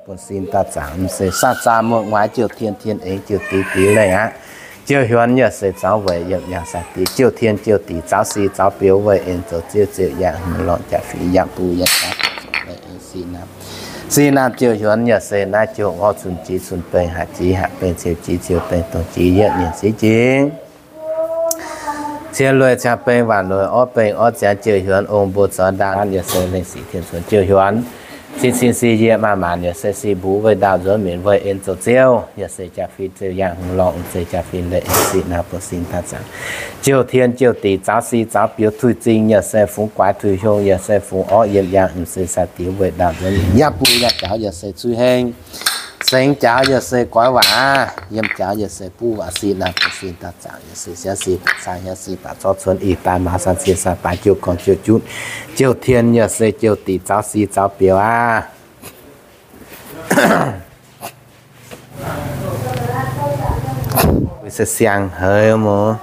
Buonv-sin daaih zaangc, m'seix saah zaah muoqv nguaaic, jouh tien tien eix jouh dix dix lengh aqv. Jouh hiuonx yaac se zaux weic yiem yangh sai-diex, jouh tien jouh dix zaux si zaux biux weih en zoux ziouv ziouc yangh hmz lorngh jaax fingx yangh buv yangh jaax zoux lengh eix sic naamh. Sic naamh jouh hiuonx yaac se naaiv jouh ngorv cun jiex cun bengh, haac jiex haac bengh, ciou jiex ciou bengh, dongh jiex yietv nyeic ziv jiex. Cien lueiz ciangv bengh, waanc lueiz orv bengh orv ziangx jouh hiuonx, ong mbuo zaux ndaangc yaac se lengh sic tien cuonx jouh hiuonx. Cin cin si yie maanc maanc yaac se sic mbuv weih ndaauh nzuonx minc weih en zoux ziouv, yaac se jaax fingx ziouc yangh hmz lorngh, se jaax fingx lengh eix sic naamh buonv-sin daaih zaangc. Jouh tien jouh dix zaux si zaux biux tuix zingh yaac se fungx guaix tuix hiong yaac se fungx orv yiem yangh m'seix sai-diex weih ndaauh nzuonx minc yangh buv yangh jaux yaac se cuiv heng. Sengx jaux yaac se goiv waac, yiem jaux yaac se buv waac, sic naamh buonv-sin daaih zaangc yaac se siav sic baac caa hiav sic baac corc cuonx ih daaih maaz san cie san baaix jouh gorngv jouh jutv. Jouh tien yaac se jouh dix zaux si zaux biux aqv. Se siang heix mouz.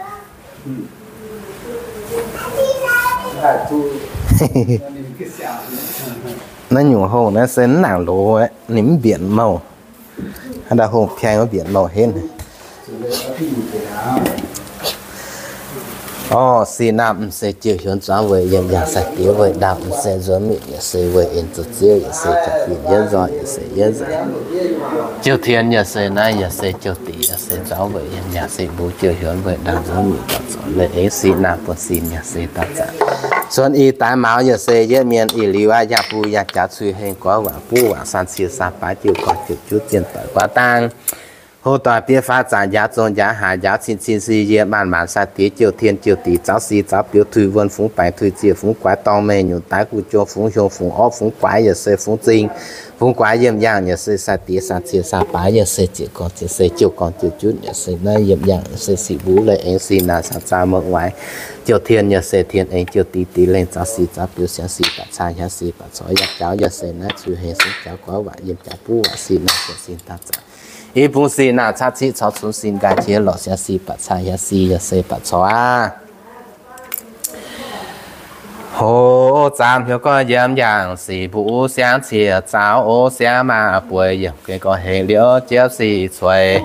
Naaiv nyungc hongh naaiv se mv nangc loz, ninh mv mbienc mouh. Hnangv ndau hongh piang mv mbienc mouh henv. Orv, sic naamh m'seix jouh hiuonx zuangx weic yiem yangh sai-diex weih ndaauh m'seix nzuonx minc yaac se weih en zoux ziouv yaac se jaax fingx yietv nzoih yaac se yietv nzoih. Jouh tien yaac se naaiv yaac se jouh dix yaac se zuangx weic yiem yangh sic mbuv jouh hiuonx weih ndaauh nzuonx minc daaih zoux lengh eix sic naamh buonv-sin yaac se daaih zaangc. Cuonx ih daaih mauz yaac se yietv mienh ih liuz aqv, yangh buv yangh jaux cuiv heng goiv waac buv waac san cie san baaix jouh gorngv jouh jutv zien doic guaav dangh. Hlo doic biei faaux zaangc njaaux zong njaaux haaix njaaux cin cin si yie maanc maanc sai-diex jouh tien jouh dix zaux si zaux biux tuix wuonh fungx baengc tuix ziec fungx guaix dorngh mengh nyungc daix guv jong fungx hiong fungx orv fungx guaix yaac se fungx zingh fungx guaix yiem yangh yaac se sai-diex san cie san baaix yaac se ziec gorngv ziec se jouh gorngv jouh jutv yaac se naaiv yiem yangh yaac se sic mbuv lengh eix sic naamh saah zaah muoqv nguaaic. Jouh tien yaac se tien eix jouh dix dix lengh zaux si zaux biux siav si baac caa hiav si baac corc yaac jaux yaac se naaiv cuiv heng sengx jaux goiv waac yiem jaux buv waac sic naamh buonv-sin daaih zaangc. I bung sic naamh caqv ciqv caux cunx sin nqaai qiex lorqc siav si baac caa hiav si yaac se baac corc aqv. Hoz zaamc hnyouv gorx yiem yangh sic mbuv siangv cie zaux o siangv maah bueix yiemc gengh gorx hengx liouh jiepv sic cueix.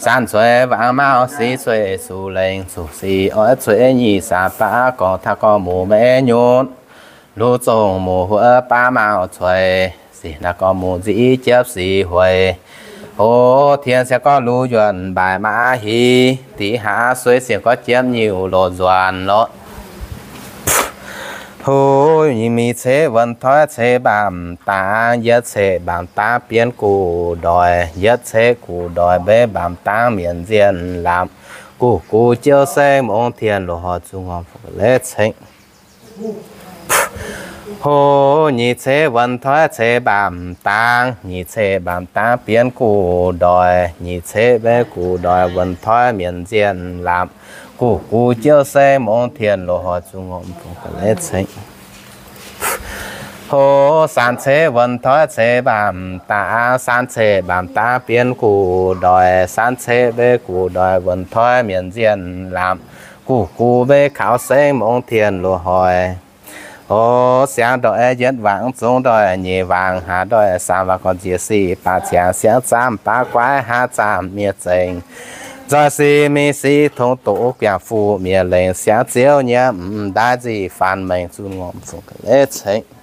Sanv cueix wangc mauv sic cueix zuqc lengc zuqc sic oix cueix nyic saah baav gorngv taux gorngv muc maiv nyutc. Luz zongh muc huov baav mauv cueix. Sic naaiv gorngv muc nziv jiepv sic hueix. Hoz tien siangv gorx luz yuonh mbaaix maiv hiv. Diqv haav sueiv siangv gorx jiepv nyiuh loz nzuonx lorqc. Hoz nyeic mic ceix wuonh toiv ceix mbaamv dangx, yietv ceix mbaamv dangx bienv guv ndoic, yietv ceix guv ndoic mbeix mbaamv dangx mietc nzienh lamz, guv guv jouv sengx mongh tien loz-hoz zuqc ngorc fungx leiz cengx. Hoz nyic ceix wuonh toiv ceix mbaamv dangx, nyic ceix mbaamv dangx bienv guv ndoic, nyic ceix mbeix guv ndoic wuonh toiv mietc nzienh lamz, guv guv jouv sengx mongh tien loz-hoz zuqc ngorc fungx leiz cengx. Hoz sanv ceix wuonh toiv ceix mbaamv dangx, sanv ceix mbaamv dangx bienv guv ndoic, sanv ceix mbeix guv ndoic wuonh toiv mietc nzienh lamz, guv guv mbeix kaux sengx mongh tien loz-hoz. Hoz siangv ndoih yietv wangc, zungv ndoih nyeic wangc, haav ndoih saamv wangc, gorngv nziex sic baac ciangx, siangv zaamv baav guaix, haav zaamv miev zengc, nzoih sic mingh sic tongx doqc, biangh fuqv miev lengc, siangv ziouv nyiemv m'ndaaih nzic faanv mengh, zunh ngorc fungx ga'leiv cengx.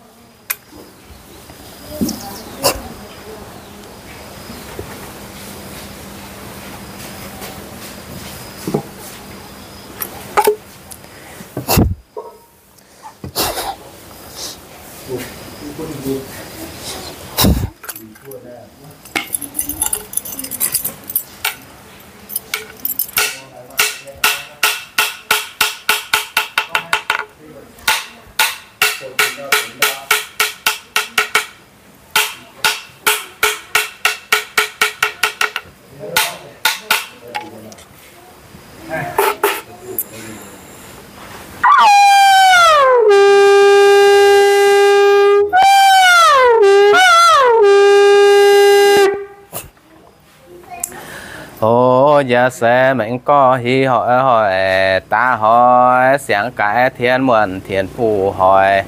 O, yaac se mengh gorx hiv hoic hoic daav hoic, siangx gaaix tien muonh tien buv hoic,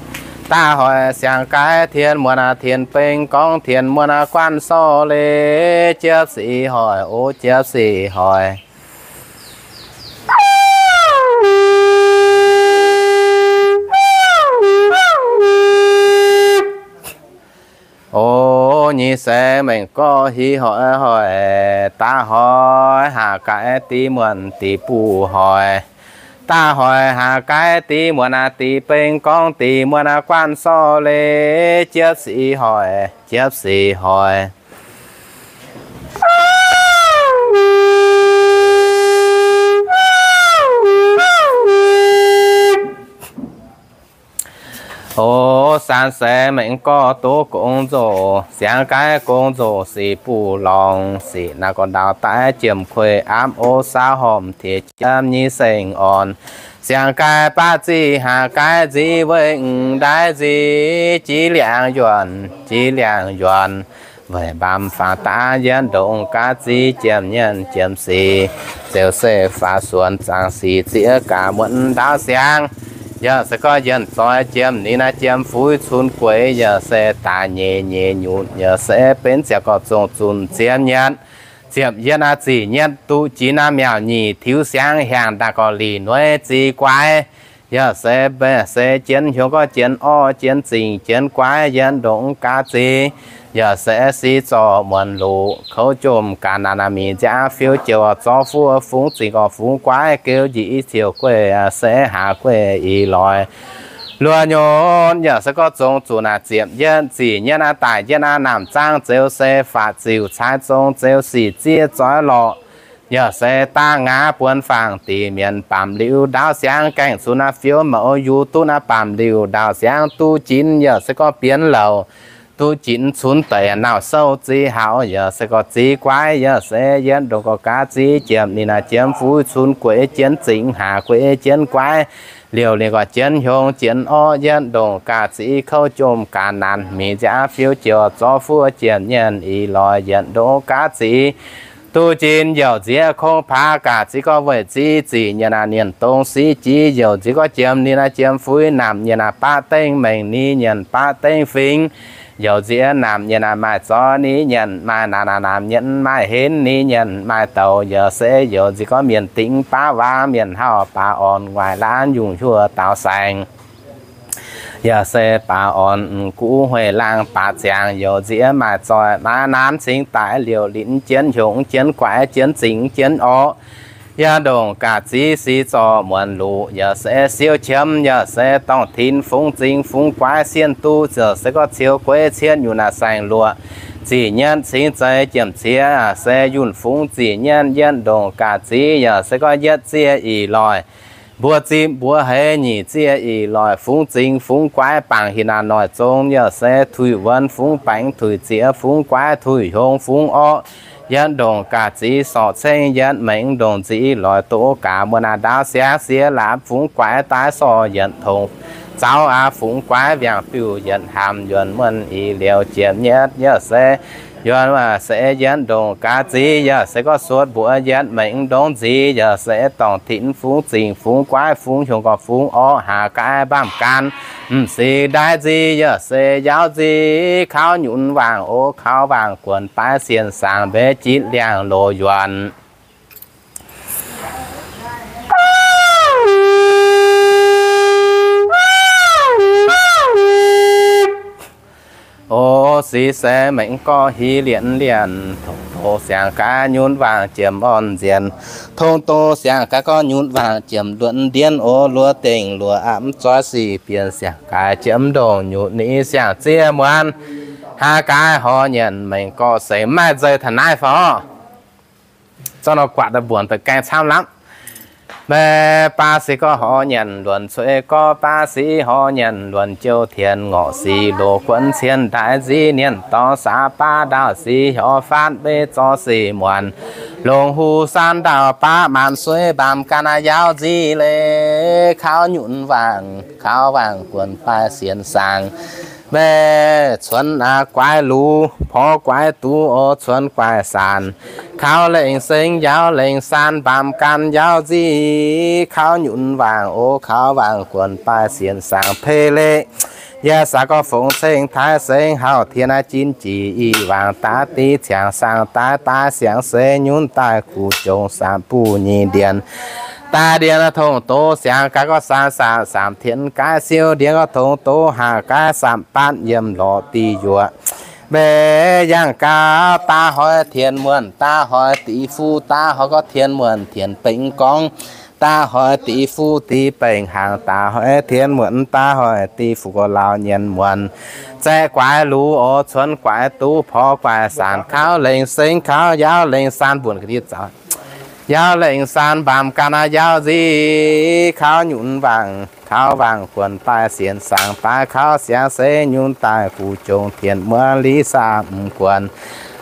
Da'hoic siang-gaix tien muonz aac, tien beng gorngv tien muonz aac, guanh sorv leiz jiepv sic hoic, o jiepv sic hoic. O nyic seix mengh gorx hiv hoic hoic, da'hoic haac gaix div muonz div buv hoic. Da'hoic haac gaix div muonz aac, div beng gorngv div muonz aac, guanh sorv leiz jiepv sic hoic, jiepv sic hoic. O san seix mengh gorx duqv gong nzoh, siang-gaix gong nzoh sic buv lorngx, sic naaiv gorx ndau daaih jiem kuei apv, o saauv hormh tiex jiemv nyei seng orn. Siang-gaix baav ziqc haac gaix nziv weih, ndaix nziv jiex liangx yuonh, jiex liangx yuonh. Weic mbaamz faaux daav yietv ndongc gaav ziv jiem nyienv jiem sic, zeux se faaux suonx zaangc sic zieqv gaax muonz ndaauv siangx. Yaac se gorngv yienh zoih jiem ninh naaiv jiem fuix cun gueix, yaac se daaih nyeic nyeic nyutc, yaac se benx ziangx gorx zongh zunc ziepc nyietv, ziepc yietv aav zic nyietv duqv jiex naaiv miauc nyic tiux siangx hiaangx ndaangc gorx lih nueiv ziex guaix. Yaac se, se jienv hiuang gorx jienv orv jienv zingh jienv guaix yietv ndongc gaav ziv. Yaac se si zorc muonz luqc kouv jomc ga'naanc mi'nziaamv fiuv jouh zorqv fuqv fungx zingh gorx fungx guaix geu njiec i ziouc gueiv se haax gueiv ih loix. Luoqc nyonc yaac se gorngv zongx zuqc naaic ziepc yietv zic nyietv aav daic yietv aav naamh zaangv zeux se faatv ziux caaiv zong zeux sic ziev zoih lorqc. Yaac se daav ngaav buonv faang deix mienh baamz liuz ndaauv siangx gaengh cunx naaiv fiuv mouc yungz duqv naaiv baamz liuz ndaauv siangx duqv jinx yaac se gorngv bienx louc duqv jinx cunx deix nauc sou ziex hauv yaac se gorngv ziex guaix yaac se yietv ndongc gorx gaav ziex jiem ninh naaiv jiem fuix cunx gueix jienv zingh haax gueix jienv guaix. Liouh ninh gorx jienv hiong jienv orv yietv ndongc gaav ziex kouv jomc ga'naanc mi'nziaamv fiuv jouh zorqv fuqv jiem nyienv ih loix yietv ndongc gaav ziex duqv jin youc nziex kongx paax gaax ziex gorngv weic ziex zic nyienx aac, nienx dongh sic jiex youc nziex gorngv jiem ninh naaiv jiem fuix naamh nyienx aac, baav dengv mengh ni nyienx baav dengv fingx. Youc nziex naamh nyienx aac, maaih zorqv ni nyienx maaih naanc aac, naamh nyienx maaih henv ni nyienx maaih douz. Yaac se youc nziex gorngv mienh dingc baav waangc, mienh hauh baav orn, nguaaic laanh yungh hiuv daaux saeng. Yaac se baav orn m'guv hueiv laangh baav ziangx, youc nziex maaih zoih maaih naanc cingx daic liouh linc jienv hiongx jienv guaix jienv zingh jienv orv. Yaac ndongc gaax ziex sic zorqv muonz luqc, yaac se siou qiemx, yaac se dorngh tin fungx zingh fungx guaix sienh duqv, yaac se gorngv ciou gueix cietv nyutc naaic saeng-luoqc zic nyienv cingx zeiz jiem ciex, se yunh fungx zic nyienv yietv ndongc gaax ziex, yaac se gorngv yietv ziex ih loih mbuo zipv mbuo heix nyic ziex ih loih fungx zingh fungx guaix bangc hinc naaic noic zong, yaac se tuix wuonx fungx baengx tuix ziex fungx guaix tuix hiongx fungx orv. Yietv ndongc gaax ziex sorc ceng yietv mengh ndongc nzic loix doqc gaax muonz aac, ndaauv siangx siex laapv fungx guaix daaih sorc yietc tongx zaux aac, fungx guaix wiangh biuv yietc hnamv yuonx muonz ih liouh jiem nyietv yaac se yuonx waac se yietv ndongc gaax ziex, yaac se gorngv suotv mbuox yietv mengh ndongc nzic, yaac se dorngh tin fungx zingh fungx guaix fungx hiongx gorx fungx orv haax gaaiv mbaamv gan m'sieqv ndaaiv nzic, yaac se yaauv nzic kaux nyunc waangc o kaux waangc guonc baaix sienx saangx mbeqv jitv liangx loz yuonc. O sic se mengh gorx hiv lienv lienc, tongx doz siangx gaax nyunc waangc jiem orn nzienh. Tongx doz siangx gaax gorx nyunc waangc jiem luonc ndiev o luoqc dengh luoqc aqv, mv zoih sic bienh siangx gaax jiem ndongc nyutc ni siangx ziex muonz. Haax gaax horc nyanc mengh gorx seix maaih nzeix taux naaiv fai? Zorqv nor guatc daaih mbuonx deix gaeng camv lamh. Mv baac se gorngv horc nyanc luonc cuei gorx, baac se horc nyanc luonc jouh tien ngorc sic loz guonv cien ndaix nzic nyanc dorngx saax baav ndaauv sic horc faatv mbeix zorqv sic muonc longc huv saan ndaauv baav maanc sueiv mbaamv gan aav yaauv nzic leiz kaux nyunc waangc kaux waangc guonc baaix sienx saangx. Mv cuonx aav guaix lux porv guaix duqv o cuonx guaix saanc kaux lengc seng yaauv lengc saan mbaamv gan yaauv nzic kaux nyunc waangc o kaux waangc guonc baaix sienx saangx pei leiz Yie saax gorx fongc ceng taaix sengx hauh tien naaiv jin jic i wangc daav div ciangx saang daaih daav siangx se nyunv daaih guv jongx saam buv nyei ndienh. Daaih ndienh tongx doz siangx gaax gorx saam saam saam tien gaaix siou ndienh gorx tongx doz haac gaaix saam batv yiem lorz diuh yuoqc. Mbe yangh gau daaih hoiz tien muonc daaih hoiz div fuv daaih hoiz gorx tien muonc tien bengx gorngv daaih hoiz div fuv div bengx hnaangx daaih hoiz tien muonc daaih hoiz div fuv gorx laauh nyienx muonc. Zaeqv guaix luv oc cuonx guaix duqv porv guaix saanc kauv lengc sengx kauv yauv lengc saan mbuonx ga'ndiev zaux. Yauv lengc saan mbaamz ganh aqv yauv nziv kauv nyunc wangc kauv wangc guonc daaih sienx saangx daaih kauv siangx se nyunv daaih guv jongx tien muonc li saam guonc.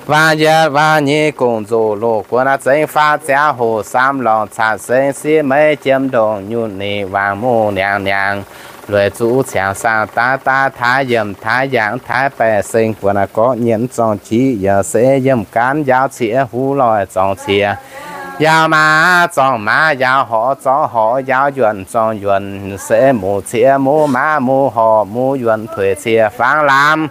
Waac yietv waac nyeic gong-nzoh loz guonc aqv zengx faatv ziangx hoc saam lorngx caqv sengx siev meiv jiem ndongc nyunc ninh wangc muv niangx niangx lueic zuqc ciangx saang daaih daaih taaix yiemc taaix yangh taaix baeqc sengx guonc aqv gorqv nyienx zorngh jiv yaac se yiemc gaanv yaac ciex huv loic zorngh ciex yaac maaz zorngh maaz yaac horc zorngh horc yaac yuonc zorngh yuonc se muv ciex muv maaz muv horc muv yuonc tuix ciex fangx lamz.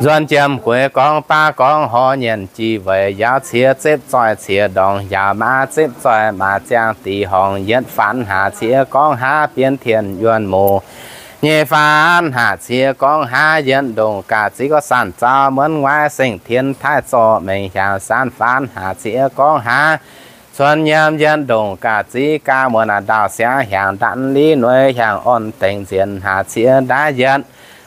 Nzuonx jiem gueix gorngv baav gorngv horc nyienc jiex weic yaac ciex zepv zoih ciex ndorngx yaac maaz zepv zoih maaz ziangh dih horngc yietv faanx haac ciex gorngv haav bienx tien yuonc muv nyei faanx haac ciex gorngv haav yietv ndongc gaax ziex gorngv sanc zaux muonv nguaaiv sengx tien taaix zorqv mengh hiaangx sanc faanx haac ciex gorngv haav cuonx nyiemc yietv ndongc gaax ziex gaax muonc aac ndaauh siangx hiaangx ndanc li nueiz hiaangx orn dengx nzienx haac ciex ndaaiv yietv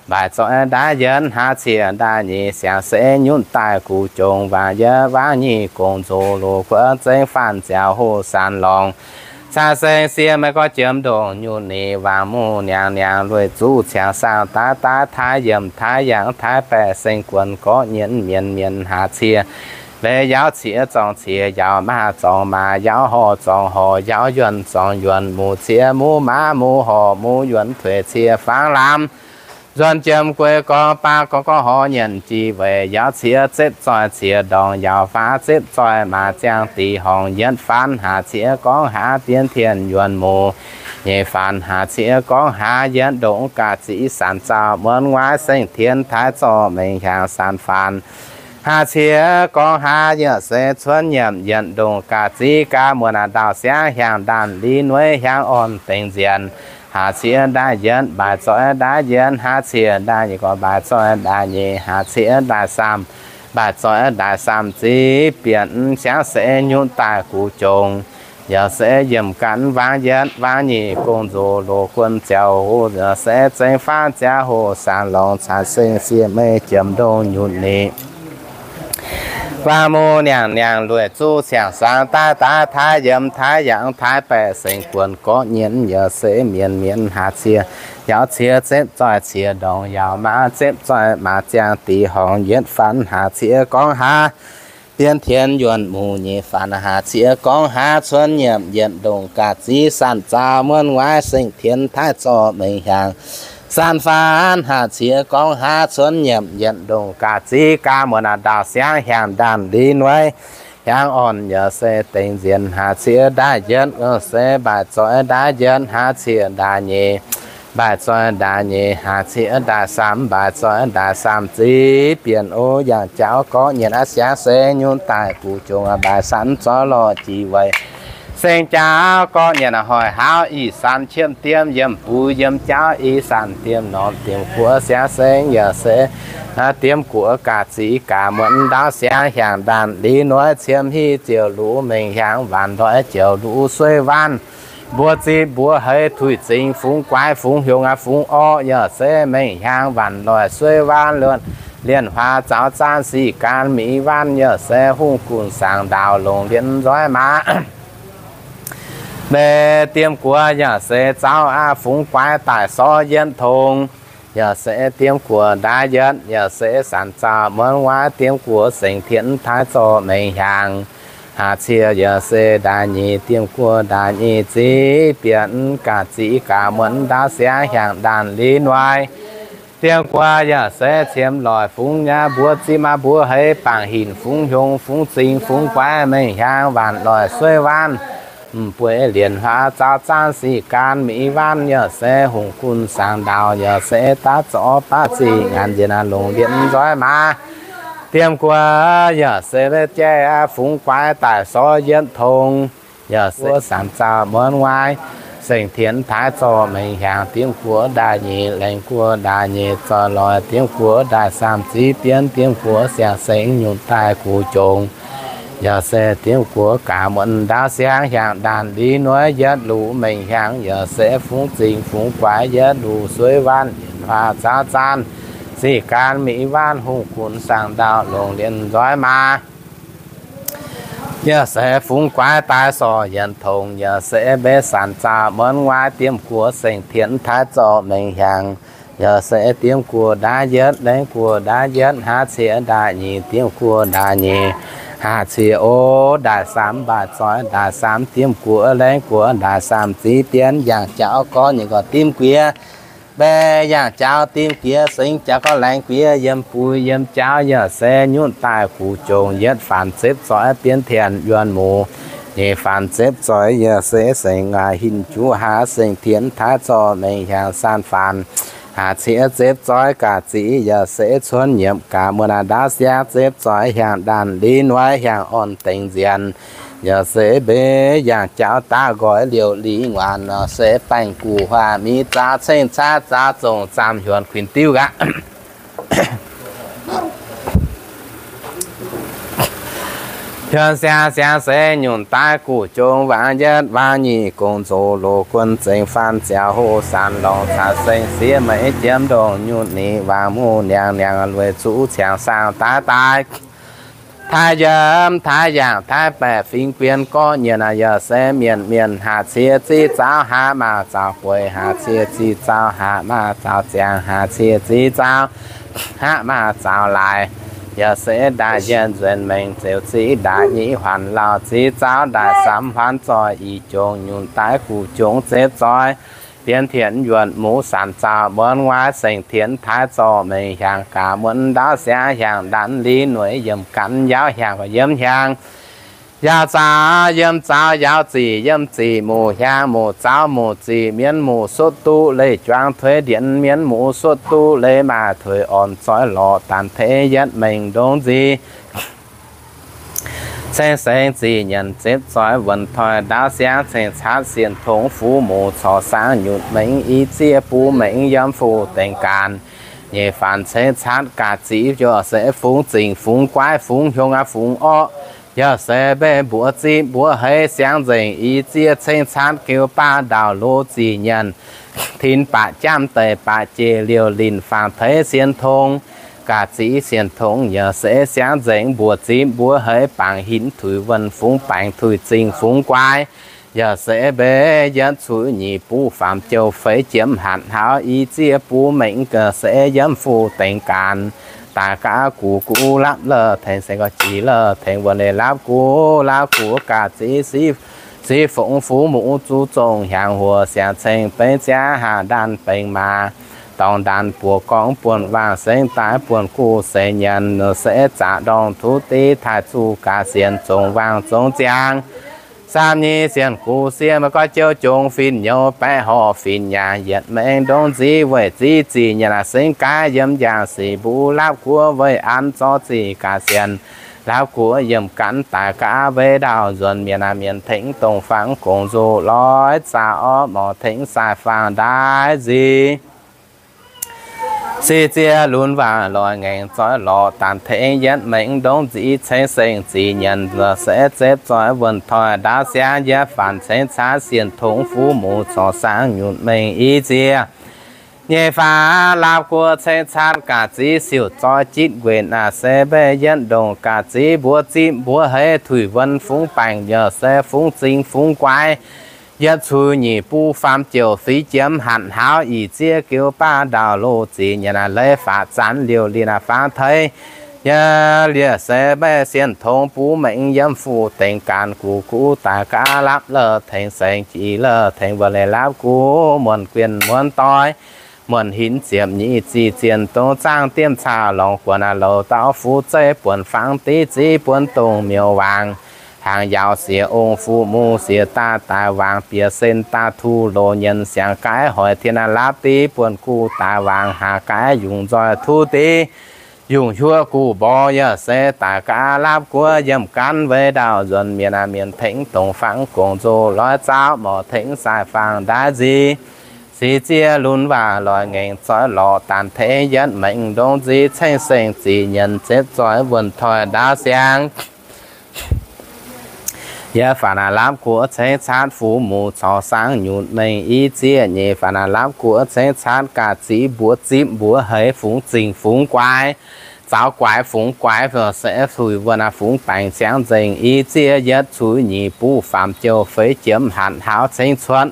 mbaaix zoih ndaaiv yietv haav ciex ndaaiv nyeic siangx se nyunv daaih guv jongx waac yietv waac nyic gong-nzoh loz guonc zengx faanv ziangx hoc saanc lorngx caqv sengx siev maiv gorngv jiem ndongc nyunc ninh wangc muv niangx niangx lueic zuqc ciangx saang daaih daaih taaix yiemc taaix yangh taaix baeqc sengx guonc gorqv nyienx mienz mienz haac ciex leiz yaac ciex zorngh ciex yaac maaz zorngh maaz yaac horc zorngh horc yaac yuonc zorngh yuonc muv ciex muv maaz muv horc muv yuonc tuix ciex fangx lamz. Nzuonx jiem gueix gorngv baav gorngv gorngv horc nyienc jiex weic yaac ciex zepv zoih ciex ndorngx yaac faanx zepv zoih maaz ziangh dih horngc yietv faanx haac ciex gorngv haav bienx tien yuonc muv nyeic faanx haac ciex gorngv haav yietv ndongc gaax ziex sanc zaux muonv nguaaiv sengx tien taaix zorqv mengh hiaangx sanc faanx haac ciex gorngv haav yaac se cuonx nyiemc yietv ndongc gaax ziex gaax muonc aac ndaauh siangx hiaangx ndanc li nueiz hiaangx orn dengx nzienx haac ciex ndaaiv yietv mbaaix zoih ndaaiv yietv haav ciex ndaaiv nyeic gorngv mbaaix zoih ndaaiv nyeic haac ciex ndaaiv saamv mbaaix zoih ndaaiv saamv ziex bienc siangx se nyunv daaih guv jongx yaac se yiemc gaanv waangc yietv waangc nyic gong-nzoh loz guonc ziouc hoc yaac se zengx faanv ziangx hoc saanc lorngx caqv sengx siev meiv jiem ndongc nyunc ninh wangc muv niangx niangx lueic zuqc ciangx saang daaih daaih taaix yiemc taaix yangh taaix baeqc sengx guonc gorqv nyienx yaac se mienz mienz haac ciex yaac ciex zepv zoih ciex ndorngx yaac maaz zepv zoih maaz ziangh dih horngc yietv faanx haac ciex gorngv haav bienx tien yuonc muv nyeic faanx haac ciex gorngv haav cuonx nyiemc yietv ndongc gaax ziex sanc zaux muonv nguaaiv sengx tien taaix zorqv mengh hiaangx sanc faanx haac ciex gorngv haav cuonx nyiemc yietv ndongc gaax ziex gaax muonc aac ndaauh siangx hiaangx ndanc li nueiz hiaangx orn yaac se dengx nzienx haac ciex ndaaiv yietv se mbaaix zoih ndaaiv yietv haav ciex ndaaiv nyeic mbaaix zoih ndaaiv nyeic haac ciex ndaaiv saamv mbaaix zoih ndaaiv saamv ziex bienc o yangh jauv gorqv nyienx aqv siangx se nyunv daaih guv jongx mbaaix sanc zoih lorh jiex weic sengx jauv gorqv nyienx hoic hauv ih sanc qiemx diem yiem buv yiem jauv ih sanc diem norm diem guoqv siangx sengx yaac se diem guoqv gaax ziex gaax muonc ndaauv siangx hiaangx ndanc li nueiz qiemx hiv ziouc luv mengh hiaangx waanc ndoih ziouc luv suiv waanv mbuo zipv mbuo heix tuix zingx fungx guaix fungx hiongx aqv fungx orqv yaac se mengh hiaangx waanc ndoih suiv waanv lienh huaax zaux zaanv sic gaanv mi'waanv yaac se hungh gunv saangx ndaauh longc lienv nzoih maaz mbe diem guoqv yaac se zaux aqv fungx guaix daaih sorv yietv tong yaac se diem guoqv ndaaiv yietv yaac se sanc zaux muonv nguaaiv diem guoqv sengx tien taaix zorqv mengh hiaangx haac ciex yaac se ndaaiv nyeic diem guoqv ndaaiv nyeic ziex bienc gaax ziex gaax muonc ndaauv siangx hiaangx ndanc li nueiz diem guoqv yaac se qiemx loic fungx nyei mbuo zipv maaz mbuo heix bangc hinc fungx hiongx fungx zingx fungx guaix mengh hiaangx waanc loic suiv waanv m'bueix lienc hlaax zaaux zaanv sic gaanv miv waanv, yaac se hungh gunv saangx ndaauh, yaac se daav zorqv baav zingh ngaanc njiec naaiv longc lienc nzoih maaz. Diemv guoqv yaac se jaiv fungx guaix daaih sorv yietv tong, yaac se sanc zaauh muonz waaiv, seng tienx taaix zorqv mengh hiaangx. Diemv guoqv ndaaih nyeic, laengz guoqv ndaaih nyeic zoih loix, diemv guoqv ndaaih saamv ziv bienv, diemv guoqv siang-sengx nyunc daaih guv jongx. Yaac se diemv guoqv gaax muonz ndaauv siangv hiaangx ndaanh li nueiv yietv luc mengh hiaangx. Yaac se fungx zingh fungx guaix yietv luc sueiv waanv lienc hlaax zaaux zaanv sic gaanv miv waanv, hungh gunv saangx ndaauh longc lienc nzoih maaz. Yaac se fungx guaix daaih sorv yietv tong, yaac se mbenc sanc zaauh muonz waaiv, diemv guoqv seng tienx taaix zorqv mengh hiaangx. Yaac se diemv guoqv ndaaih yietv, laengz guoqv ndaaih yietv, haav ciex ndaaih nyeic, diemv guoqv ndaaih nyeic, haav ciex o, ndaaih saamv mbaac zoih ndaaih saamv, diemv guoqv laengz guoqv ndaaih saamv ziv bienv, yangh jaux gorx nyeic gorx dimv guiex, mbaeqc yangh jaux dimv guiex, sengx jaux gorx laengz guiex, yiem buix yiem jaux yaac se nyunc daaih guv jongx. Yietv faanx zepv zoih bienv tienx yuonh muc, nyeic faanx zepv zoih yaac se sengx ngaih hinc juv haav, seng tienx taaix zorqv mengh hiaangx. Saanv faanx haav ciex zepv zoih gaax zic yaac se cuonv nyiemc gaax muonz naaiv ndaauv siangv zepv zoih hiaangx ndaanh li nueiv hiaangx orn dengx nzienx. Yaac se mbenc yangh jaux daav nqoi liouc li nguaanc, se baengh guv huaax miv zaaux ceng caatv zaaux zongc zaamh hiuonx kuinx diuv gaax. Hiuonx siangx siangx se nyunc daaih guv jongx, waangc yietv waangc nyeic gong nzoz loz guon zengx, faanv ziangx hoh saanx lorngx caux seng siev meix jiem ndongh nyunc ni, waangc muv niangx niangx lueic zuqv ciangx saangv daaih daaih. Taaix yiem taaix yangh taaix baeqc fingx bien gorqv nyienh, yaac se mienh mienh haav ciex ziqv zaaux haav maaz zaaux bueix, haav ciex ziqv zaaux haav maaz zaaux ziangx, haav ciex ziqv zaaux haav maaz zaaux laaix. Yaac se ndaaih yietv nzuonx mengh zeux ziqv ndaaih nyeic huaanc lauh ziqv zaaux ndaaih samv huaanv zoih i jongx nyunc daaih guv jongx zepv zoih bienv tienx yuonh muv sanc zaaux muonz waaiv seng tienx taaix zorqv mengh hiaangx gaax muonz ndaauv siangv hiaangx ndaanh li nueiv yiemc ganv yaauv hiaangx yiem hiaangx. Yaauh zaaux yiem zaaux yaauv zic yiem zic muc hiaangx muc zaaux muc zic mienv muc sutv duqv leih juangv tuix ndienx mienv muc sutv duqv leiz maaih tuix orn zoih lorqc daanh tengx yietv mengh ndongc nzic. Ceng sengx zic nyanc zepv zoih wuonh toi ndaauv siangv ceng caatv sienh tongx fuqv muc corc saangv nyutc mengh i zieqv buv mengh yiem fu dengx gaanx. Nyeic faanx ceng caatv gaax ziqv yaac se fungx zingh fungx guaaiv fungx hiong aqv fungx orqv. Yaac se mbenc mbuox zipv mbuox heix siangv nzengc i zieqv ceng caatv geux baav ndaauh lo zic nyanc tin baac jamv deic baac jiex liouh linh faanx teix sienh tongx. Gaax ziqv sienh tongx yaac se siangv nzengc mbuox zipv mbuox heix bangc hinv tuix wuonh fungx baengc tuix zingh fungx guaaiv. Yaac se mbenc yietv cuix nyic buv faam jouh feix jiemv hatc hlauv i zieqv buv mengh gaax se yiem fu dengx gaanx. Daaih gaav gux guv lapv lorh tengx sengx gauh jiex lorh tengx wuonh leiz lapv gux lapv gux gaax ziqv ziqv fongx fuqv muqv zuqv zongh hiaangx huoc siangx ceng beiv ziangv haah ndaanh bengx maaz dorngx ndaanh buoz gorngv buonv waangh sengx daaih buonv guv seix nyanc se zaqc ndorngh tuv div taaih zuqc gaax sienx zongx waangh zongx ziangx. Saam nyic sienh gux siev maiv goiv jouv jongx fin-nyouz baeqv horh fin-nyaanh yietc maengx ndongc nziv weic ziv zic nyanc sengx gaax yiem njang sic mbuv lapv guoqv weic an zorqv zic gaax sienx lapv guoqv yiem ganv daaih gaav weic ndaauh nzuonx mienh aac mienh tengx dongh fangx gong nzoh loi zaah orv morc tengx sai faang ndaaiv nziv. Sic ziex lunx waangh loi ngaengc zoih lorqc daanh tengx yietv maengx ndongc nziv ceng sengx zic nyanc se zepv zoih wuonh toi ndaauv siangv yietv faanx ceng caatv sienh tongx fuqv muc corc saangv nyutc mengh i zieqv. Nyeic faanx lapv guoqv ceng caatv gaax ziqv siouc zoih jitv nquenc aac se mbenc yietv ndongc gaax ziqv mbuox zipv mbuox heix tuix wuonh fungx baengc yaac se fungx zingh fungx guaix. Yietv cuix nyic buv faam jouh feix jiemv hatc hlauv i zieqv geux baav ndaauh lo zic nyanc leiz faatv zanv liouh linh aac faang teix. Yaac lieqc se mbenc sienh tongx buv mengh yiem fu dengx gaanx gux guv daaih gaav lapv lorh tengx sengx jiex lorh tengx wuonh leiz lapv gux muonc guienh muonc doix. Muonc hinv ziepc nyeic ziqc zienh dongh zaangv diemv caux lorngx guonx aac louz dauh fuqv zeiv buonc fangx div ziv buonc dongh miuc waangc. Tangx yauz siex ong, fu-mungh siex daaih daaih wangc, bieqc sen daaih tuh loz nyienz siangx gaaiv, hoic tien naaiv laapv div buonv guv daaih wangc, haax gaaiv yungz nzoih tuv div yungz huov guv mborqv, yaac se daaih gaav laapv guoqv yiem gaanv weic ndau nzuonx mienh, mienh tengx dongh fangx gongx nzoh loiv zaauv, morc tengx sai faang ndaaiv nziv, sic ziev lunx waac loic ngaengc zoih lorqc daanh tengx yietv maengx ndongc nziv ceng-seng zic nyanc zepv zoih wuonh toiv ndaauv siangx. Yie faaux naaiv laapv guoqv cengx caatv fu-mungh corc saangv nyutc mengh i zieqv nyeic, faaux naaiv laapv guoqv cengx caatv ga'zic mbuox zipv mbuox heix fungx zingh fungx guaix, zaaux guaix fungx guaix, se tuix wuonh fungx baengc siangv nzengc i zieqv yietv cuix nyic buv faam jouh feix jiemx hatc hlauv cengx cuotv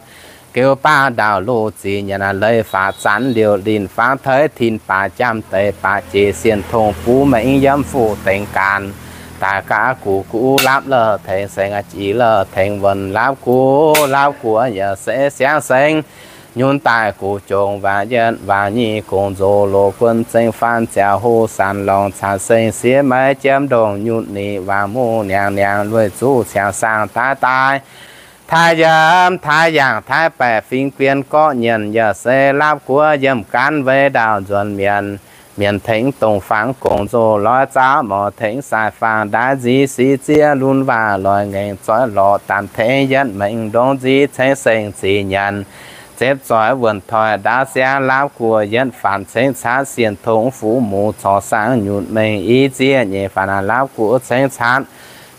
geu baav ndau-loz zic nyanc leiz faatv zanv liouc linh fangx teix tin baac jaamv deix baac jiex sienh tongx bun mengh yiem fu dengx gaanv daaih gaav gux guv lapv lorh tengx seng jiex lorh tengx wuonh laapv guv, laapv guv yaac se siangv seng nyunc daaih guv jongc waac yietv waac nyic gongx nzoh loz guon zengx faanv ziangh hoc sanc lorngx caanc seng siev maiv jiem ndongc nyutc nyic waac mungh niangx niangx lueic zuqc ciangx saangh daaih daaih taaix yiem taaix yangh taaix baeqc fingx guien gorqv nyienc yaac se laapv guoqv yiem gaanv weic ndau nzuonx mienh, mienh tengx dongh fangx gongx nzoh loiv zaauv, morc tengx sai faang ndaaiv nziv sic ziev lunx waac loic ngaengc zoih lorqc daanh tengx yietv maengx ndongc nziv cengx-seng zic nyanc zepv zoih wuonh toiv ndaauv siangv laapv guoqv yietv faanv cengx caatv sienh tongx fu-mungh corc saangv nyutc mengh i zieqv nyeic, faaux naaiv laapv guoqv cengx caatv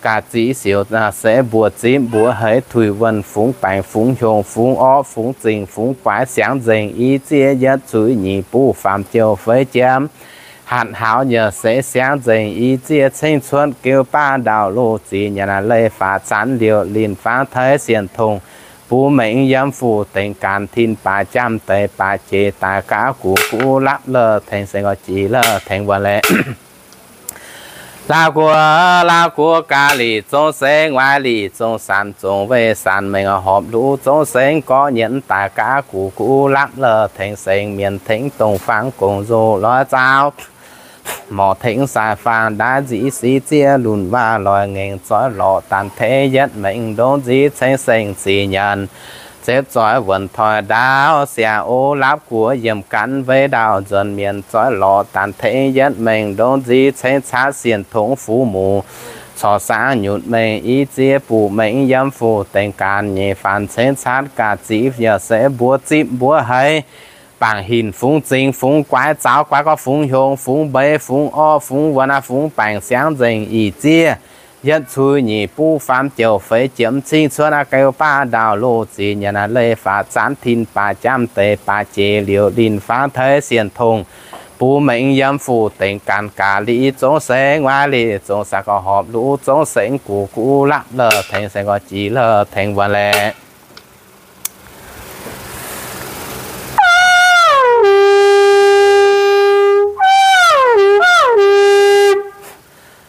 ga'zic siouc se mbuox zipv mbuox heix tuix wuonh fungx baengc fungx hiongx fungx orqv fungx zingh fungx guaix siangv nzengc i zieqv yietv cuix nyic buv faam jouh feix jiemx hatc hlauv yaac se siangv nzengc i zieqv cengx cuotv geu baav ndau-loz zic nyanc leiz faatv zanv liouc linh fangx teix sienh tongx bun mengh yiem fu dengx gaanv tin baac jaamv deix baac jiex daaih gaav gux guv lapv lorh tengx seng jiex lorh tengx wuonh laeh. Laauv guoqv, laauv guoqv gaax lic zong sengx, waaic lic zong sanc, zong weih sanc mengh horpc luv zong sengx, gorqv nyienz daaih gaav gux guv lapv lorh tengx sengx mienh tengx dongh fangx gongx nzoh loiv zaauv, morc tengx sai faang ndaaiv nziv sic ziev lunx waac loic ngaengc zoih lorqc daanh tengx yietv maengx ndongc nziv cengx-seng zic nyanc zepv zoih wuonh toiv ndaauv siangv o laapv guoqv yiem gaanv weic ndau nzuonx mienh zoih lorqc daanh tengx yietv maengx ndongc nziv cengx caatv sienh tongx fu-mungh corc saangv nyutc mengh i zieqv buv mengh yiem fu dengx gaanv nyeic faanv cengx caatv ga'zic yaac se mbuox zipv mbuox heix bangc hinc fungx zingx fungx guaix zaaux guaix gorqv fungx hiongx fungx mbeix fungx orqv fungx wuonh fungx baengc siangv nzengc i zieqv yietv cuix nyic buv faam jouh feix jiemx cingv cuotv aqv geu baav ndau-loz zic nyanc leiz faatv zanv tin baac jaamv deix baac jiex liouc linh fangx teix sienh tongx bun mengh yiem fu dengx gaanv gaax lic zong sengx, waaic lic zong sanc, gorqv horpc luv zong sengx, gux guv lapv lorh tengx seng, gorqv jiex lorh tengx wuonh laeh.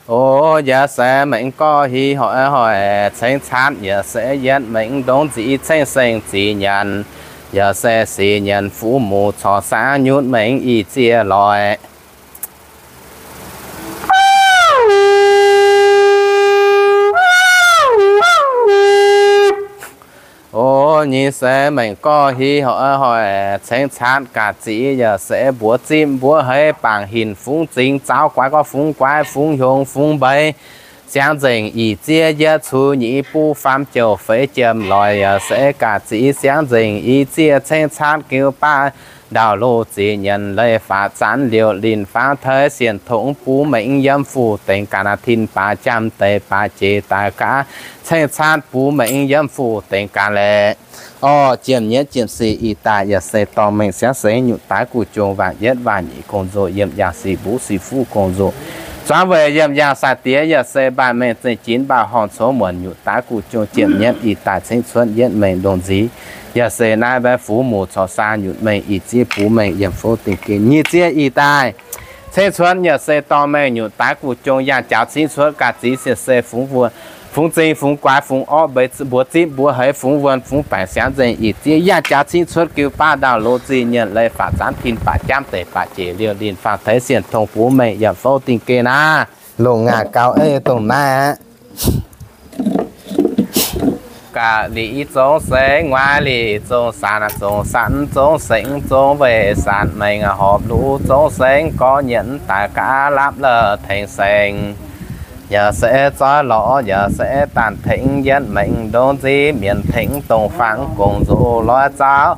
O, yaac se mengh gorqv hih hoic hoic cengx caatv yaac se yietv mengh ndongc nziv cengx-seng zic nyanc, yaac se sic nyanc fu-mungh corc saangv nyutc mengh i zieqv loic. O, nyei se mengh gorqv hih hoic hoic cengx caatv ga'zic yaac se mbuox zipv mbuox heix bangc hinc fungx zingx zaaux guaix gorqv fungx guaix fungx hiongx fungx mbeix siangv nzengc i zieqv yietv cuix nyic buv faam jouh feix jiemx loic yaac se ga'zic siangv nzengc i zieqv cengx caatv geu baav ndau-loz zic nyanc leiz faatv zanv liouc linh fangx teix sienh tongx bun mengh yiem fu dengx gaanv tin baac jaamv deix baac jiex daaih gaax cengx caatv bun mengh yiem fu dengx gaanv laeh. Orqv, jiem nyietv jiem sic ih daaih yaac se dorh mengh siangv sengx nyutc daaix guv jong waac yietv waac nyic gong-nzou yiem yangh sic mbuv sic fuqv gong-nzou. Zuangx weic yiem yangh sai-diex yaac se mbaanh mengh zengc jinx mbaanh horngh cov muonc nyutc daaix guv jong jiem nyietv ih daaih cengx cuotv yietv mengh ndongc nziv. Yaac se naaiv mbaeqv fuqv muc corc saang nyutc mengh ih zieqv bun mengh yiem fouv dingh gen nyic zieqv ih daaih cengx cuotv yaac se dorh mengh nyutc daaix guv jong yangh jaux cingv cuotv ga'zic siec se fungx wuonh, fungx zingh, fungx guaix, fungx orqv, mbuox zipv mbuox heix, fungx wuonh, fungx baengc siangv nzengc ih zieqv yangh jaux cingv cuotv geu baav ndau-loz zinh nyienc leiz faatv zanv tin baac jaamv deix baac jiex liouc linh fangx teix sienh tongx bun mengh yiem fouv dingh gen naaiv. Longc ngaanc gaux ei dongh naaiv aqv. Ga'lic zong sengx, nguaaic lic zong saanx, zong saanx zong sengx, zong weih saanx mengh horpc luv zong sengx, gorx nyienz daaih gaav lapv la'h tengx sengx. Yaac se zoih lorz, yaac se daanh tengx yietv mengh ndongc nziv mienh tengx dongh fangx gong nzox loi zaux,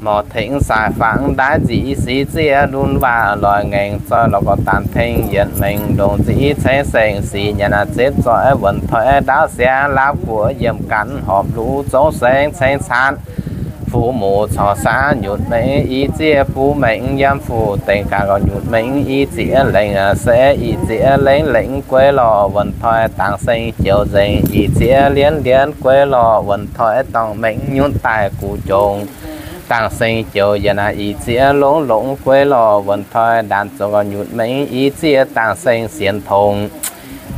morc tengx sai fangx ndaaiv nzic sic ziev lunx waac loi ngaengc zoih lorz gorx daanh tengx yietv mengh ndongc nziv ceng sengx sic nyanc zipv zoih wuonc toi ndaauv siangx lapv guoqv yiem gan horpc luv zong sengx ceng caanv fuqv muc corc saangv nyutc mengh i ziev buv mengh yiem fuqv dengh gaax gauh nyutc mengh i ziev lengh se i ziev lengh lengh gueiv lorh wuonc toi dangx seng joux nzengc i ziev lienv lienv gueiv lorh wuonc toi dorngh mengh nyutc daaih guv jongc dangx seng joux yie naaiv i ziev longx longx gueiv lorh wuonc toi ndaanx zoux gauh nyutc mengh i ziev dangx seng sienx tongx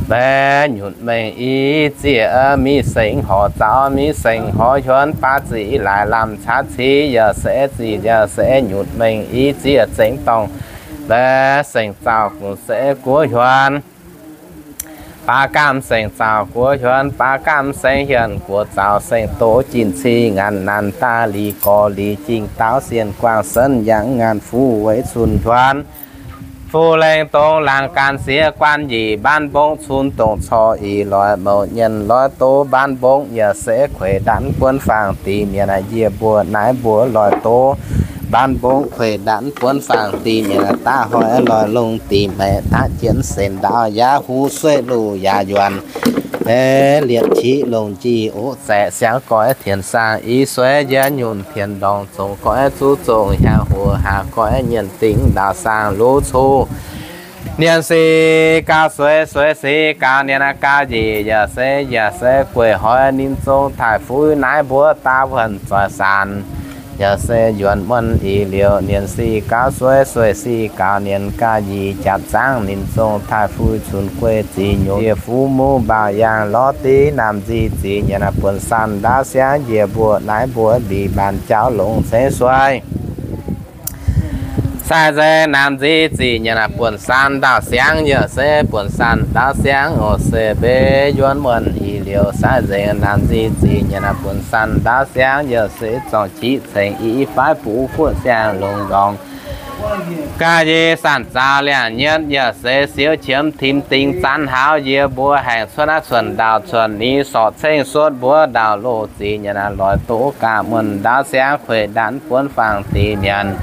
mbaeqc nyutc mengh i ziev mingh sengx horc zaux mingh sengx horc hiuonv baav zic laaix lamh caav civ yaac se zic yaac se nyutc mengh i ziev zengx dorngh mbaeqc sengx zaux gunv se guoqv hiuonv baav gamh sengx zaux guoqv hiuonv baav gamh sengx hienx guoqv zaux sengx doz jin cing ngaanc naanc daaih liz gorx liz jingh daauv sienh guangc senv yangh ngaanc fuqv weic cun hiuonv fuqv lengh dongh laangz gan siex guan njiec mbaanv mbongv cun dongh corc i loix mouc nyienh loix doz mbaanv mbongv yaac se kueic ndanv buonv faang dingc mienh yie mbuo naaiv mbuo loix doz mbaanv mbongv kueic ndanv buonv faang dingc mienh daav hoic loix longx dingc maeqc daav jienv senx ndaauv yaac huv sueiv luv yaac yuonc lietc qiv longc njiec oc zaeqc siangx goiv tienx saang i sueiv njiec nyunc tienx ndorngx zongc goiv zuqv zongc hiaang hoc haac goiv nyienh dingc ndaauv saang luv cuv Nienx sic gauh sueix, sueix sic gauh nienx gauh njiec, yaac se, yaac se gueic hoic ninh zong taaih fuix naaiv mbuo daav wuonh zoih saanx. Yaac se yuonx muonh ih liouh nienx sic gauh sueix, sueix sic gauh nienx gauh njiec, japc zaangv ninh zong taaih fuix cunx gueiv zic nyungc, yie fuv muv mbaaux yaangh lorz div naamh nzic zic nyanc buonv sanh ndaauv siangv, yie mbuo naaiv mbuo mbic mbaanx jauv longx ceix sueix. Sai nzengc naamh nzic zic nyanc buonv sanh ndaauv siangv, yaac se buonv sanh ndaauv siangv oc se mbe yuonx muonh ih liouh. Sai nzengc naamh nzic zic nyanc buonv sanh ndaauv siangv, yaac se zorngc qiv cengx i faix buv guoqv siang longx ndorngx. Ga'nyiec sanc zaaux liangx nyietv, yaac se siou qiemx tim dingx zanv hlauv, yie mbuo haengx cuotv naaiv cuotv ndaauh cuotv ni sorc ceng suotv mbuov ndaauh loh zic nyanc loix doqv gaax muonh ndaauv siangv kueiv ndanv buonv faang dingc mienh.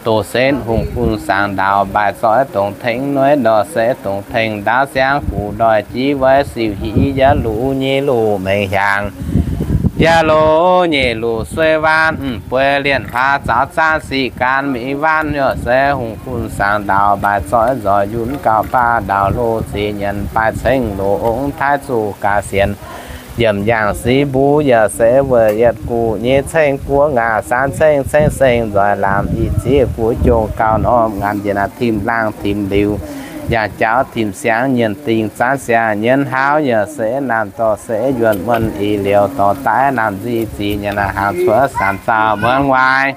Doqc senv hungh gunv saangx ndaauh mbaaix zoih dongh tengx nueiv ndorh se dongh tengx ndaauv siangv guv ndoih jiv weiv siuv hiv yietv luv nyei luv mengh hiaangx. Yaac luv nyeic luv sueiv waanv mv bueix lienh hlaax zaux zaanv sic gan mingh waanv, yaac se hungh gunv saangx ndaauh mbaaix zoih nzoih yunv gauh baav ndaauh loh zic nyanc baaix ceng loh ongx taaix zuqc gaax sienx. Yiemc yaangh sic mbuo yaac se weic yietc guv nyei ceng guoqv ngaax saan ceng ceng seng nzoih lamh i ziex guv jongh gauh norm ngaanc njiec naaiv tim laangh tim liuz, yaac jauv tim siangx nyienx dingh zanv siangx nyienx hlauv, yaac se naamh dorh se yuonx muonh ih liouh dorh daaih naamh nzic zic nyanc hnaangx cuotv sanc zaauh muonv waaic.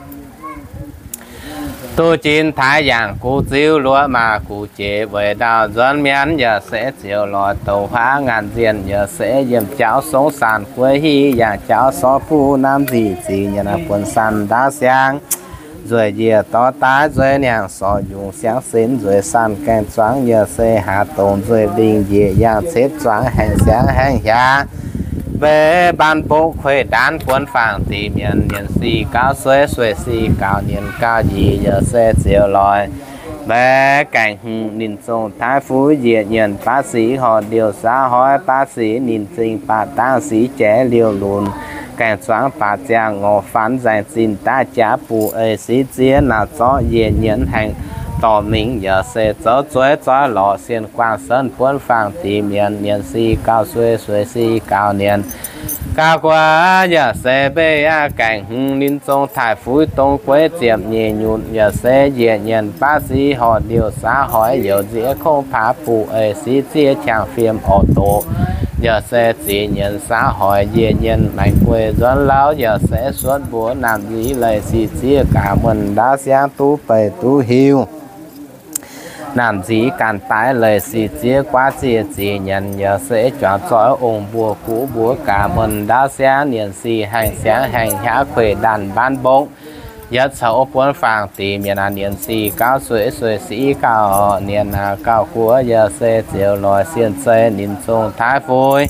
Duqv jin taaix yangh guv ziux luoqc maah guv jiex weic ndaauh nzuonx mienv, yaac se ziouc loix douc huaav ngaanc nzienh, yaac se yiem jauv song saanc gueiv hiv yangh jauv sorv buv naamh nzic zic nyanc buonv sanh ndaauv siangv. Nzueic njiec dorh daaih nzueic niangh sorc yungz siangv senx nzueic sanh gaengh zuangx, yaac se haax dongc nzueic lingh njiec yangh cepv zuangx haengh siangx haengh hiaangx. Mbe mbaanv mbopv kueiv ndanv buonv faang dingc mienh, nienx sic gauh sueiv, sueiv sic gauh nienx gauh njiec, yaac se ziouc loix mbaeqc gaengh hmz ninh zong taaix fuix njiec nyienx baav sic horc liouh saax hoic baav sic ninh zingh baac dangh sic jaiv liouh lunx gaengh zuangx baac ziangh ngorc fanx nzaengc zinh daaih jaax buv eix sic ziex naauc zorqv njiec nyienx haengh dorh mingh, yaac se zoux zueiz zoih lorz sienh guangc senv buonv faang dingc mienh, nienx sic gauh sueiv, sueiv sic gauh nienx gauh guaax, yaac se mbe aqv gaengh hmz ninh zong taaih fuix dongh gueiv ziepc nyeic nyutc, yaac se njiec nyienx baav sic horc liouh saax hoic youz nziex kongv paav buv eix sic ziex qangx fiem orv doqc, yaac se zic nyienx saax hoic njiec nyienx maengx gueiv nzuonx lauv, yaac se suotv mbuox naamh nzic leiz sic ziex gaax muonh ndaauv siangv duqv beic duqv hiuv. Naamh nziqv ganh daaih leiz sic ziev guaav ziex zic nyanc yaac se juangc zoih ong mbuo guv mbuo gaax muonh ndaauv siangv, ninh sic haengh siangv haengh hnyaav kueiv ndaanh mbaanv mbong. Yietv caux buonv faang deix mienh aac, ninh sic gauh sueih sueih sic gauh, ninh gauh guoqv yaac se ziouc loix sienh zei ninh zong taaix fuix.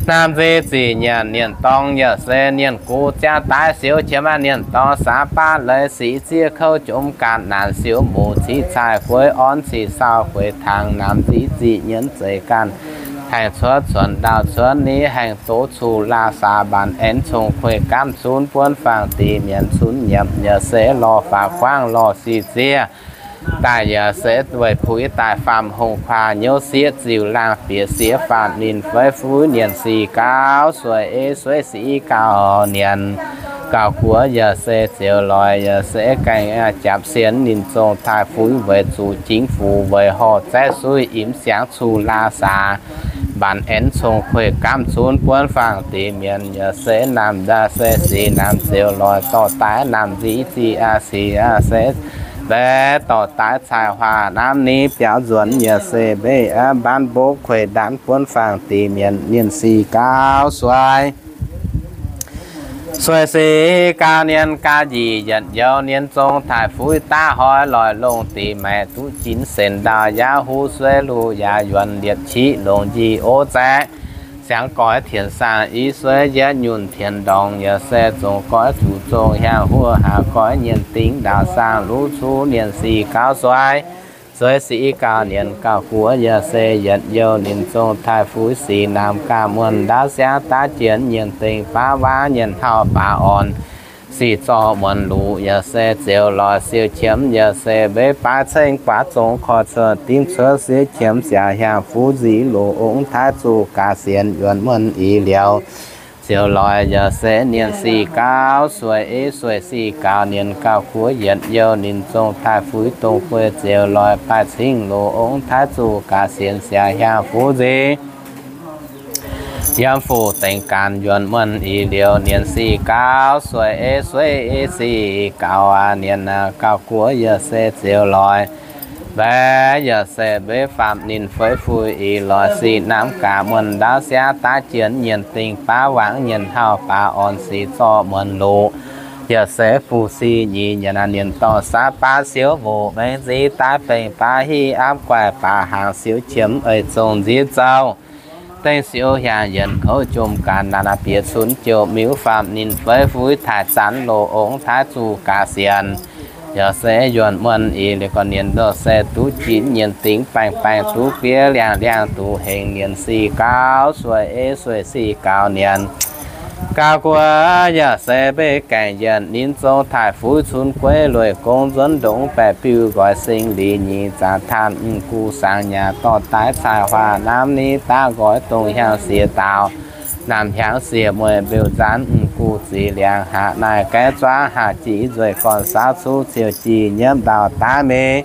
Naamh nziqv zic nyanc ninh dorng yaac se ninh guv ziangv daaih siou qiemx aqv, ninh dorng saax baav leiz sic ziev kouv jomc ganh naanc siou muc ciqv caaih gueiv orn sic saau gueix tangx. Naamh nziqv zic nyienz zeiz ganh haengh cuotv cuotv ndaauh cuotv ni haengh doz cuh laa saax mbaanc aengx cong kueiv gaamv cunv buonv faang deix mienh cunv nyiemc yaac se lorh faaux guangv lorh sic ziev daaih yaac se weic puix daaih faam hungh kuaah nyouv sieqv ziux laangh bieqc sieqv faam ninh feix fuix ninh sic gauh sueih ei sueih sic gauh nyanc gauh guoqv yaac se ziouc loix yaac se gaengh japc sienh ninh zong taaih fuix weic zuqc jingv fuc weic horh zaeqv suiv imx siangx cuh laa saax mbaanc aengx cong kueiv gaamv cunv buonv faang deix mienh yaac se naamh ndaa se sic naamh ziouc loix dorh daaih naamh nziqv zic aqv sic aqv se mbaeqc dorh daaih cai huaax naamv ni biaux nzuonx yaac se mbaeqc mbaanv mbopv kueiv ndaanv buonv faang deix mienh ninh sic gauh sueih sueih sic gauh nyanc gauh njiec yietc youz ninh zong taaih fuix daav hnoi loix longh deix maengc duqv jinx senx ndaauh yaav huv sueiv luv yaac yuonx liepc qiv longx njiec ov zaeqv siangx goix tienx saang i sueiv yietv nyunc tienx ndorngx yaac se zong goix zuqc zong hiaangx huov haaix goix nyienz dingx ndaauh saang luv cuv ninh sic gauh sueih sueih sic gauh nyanc gauh guoqv yaac se yietc youz ninh zong taaih fuix sic naamh gaax muonh ndaauv siangv daav jienv nyienz dingh baav waav nyienz hauh baav orn sic zorqv muonc luqc yaac se ziouc loix siou qiemx yaac se mbeix baaix ceng guaav zong korv cuotv dingv cuotv siou qiemx siac hiaangx fuv nziv loz ong taaix zuqc gaax sienx yuonx muonh ih liouh ziouc loix yaac se ninh sic gauh sueih ei sueih sic gauh nyanc gauh guoqv yietc youz ninh zong taaih fuix dongh guei ziouc loix baaix cing loz ong taaix zuqc gaax sienx siac hiaangx fuv nziv yiem fuqv dengx gaanx yuonx muonh ih liouh ninh sic gauh sueih ei sueih ei sic gauh aqv. Ninh gauh guoqv yaac se ziouc loix mbaeqc yaac se mbeix faam ninh feix fuix ih loix sic naamh gaax muonh ndaauv siangv daav jienv nyienz dingh baav waav nyienz hauh baav orn sic zorqv muonc luqc yaac se fuqv sic nyic nyanc ninh dorh saax baav siou mbuoqc mengh nziv daaih bengx baav hiv aapv guaih baav hnaangx siou qiemx eix zong nziv zouh dengh siou hiaangx yienx kouv jomc gaax naanc bieqc cunx jouh miuv faam ninh feix fuix taaih zanv loz ong taaix zuqc gaax sienx yaac se yuonx muonh ih liouh gorn ninh ndoh se duqv jinx nyienz dingx baengh baengh duqv biev liangx liangx duqv hengx ninh sic gauh sueih ei sueih sic gauh nyanc gauh guoqv yaac se mbeix gaengh yienc ninh zong taaih fuix cunx gueiv lueic gong nzuonx ndongx baeqc biuv nqoi sing liz nyeic zaax taanh m'gux saangx nyaah dorh daaih cai huaax naamv ni daav nqoi dongh hiaangx siex daaux naamh hiaangx siex mueiz mbeux nzaanv m'gux zic liangx haac naaiv gaeqv zuangv haac jic nzueic gorn saauv cuv ciouh jih nyiemv ndau daav mingh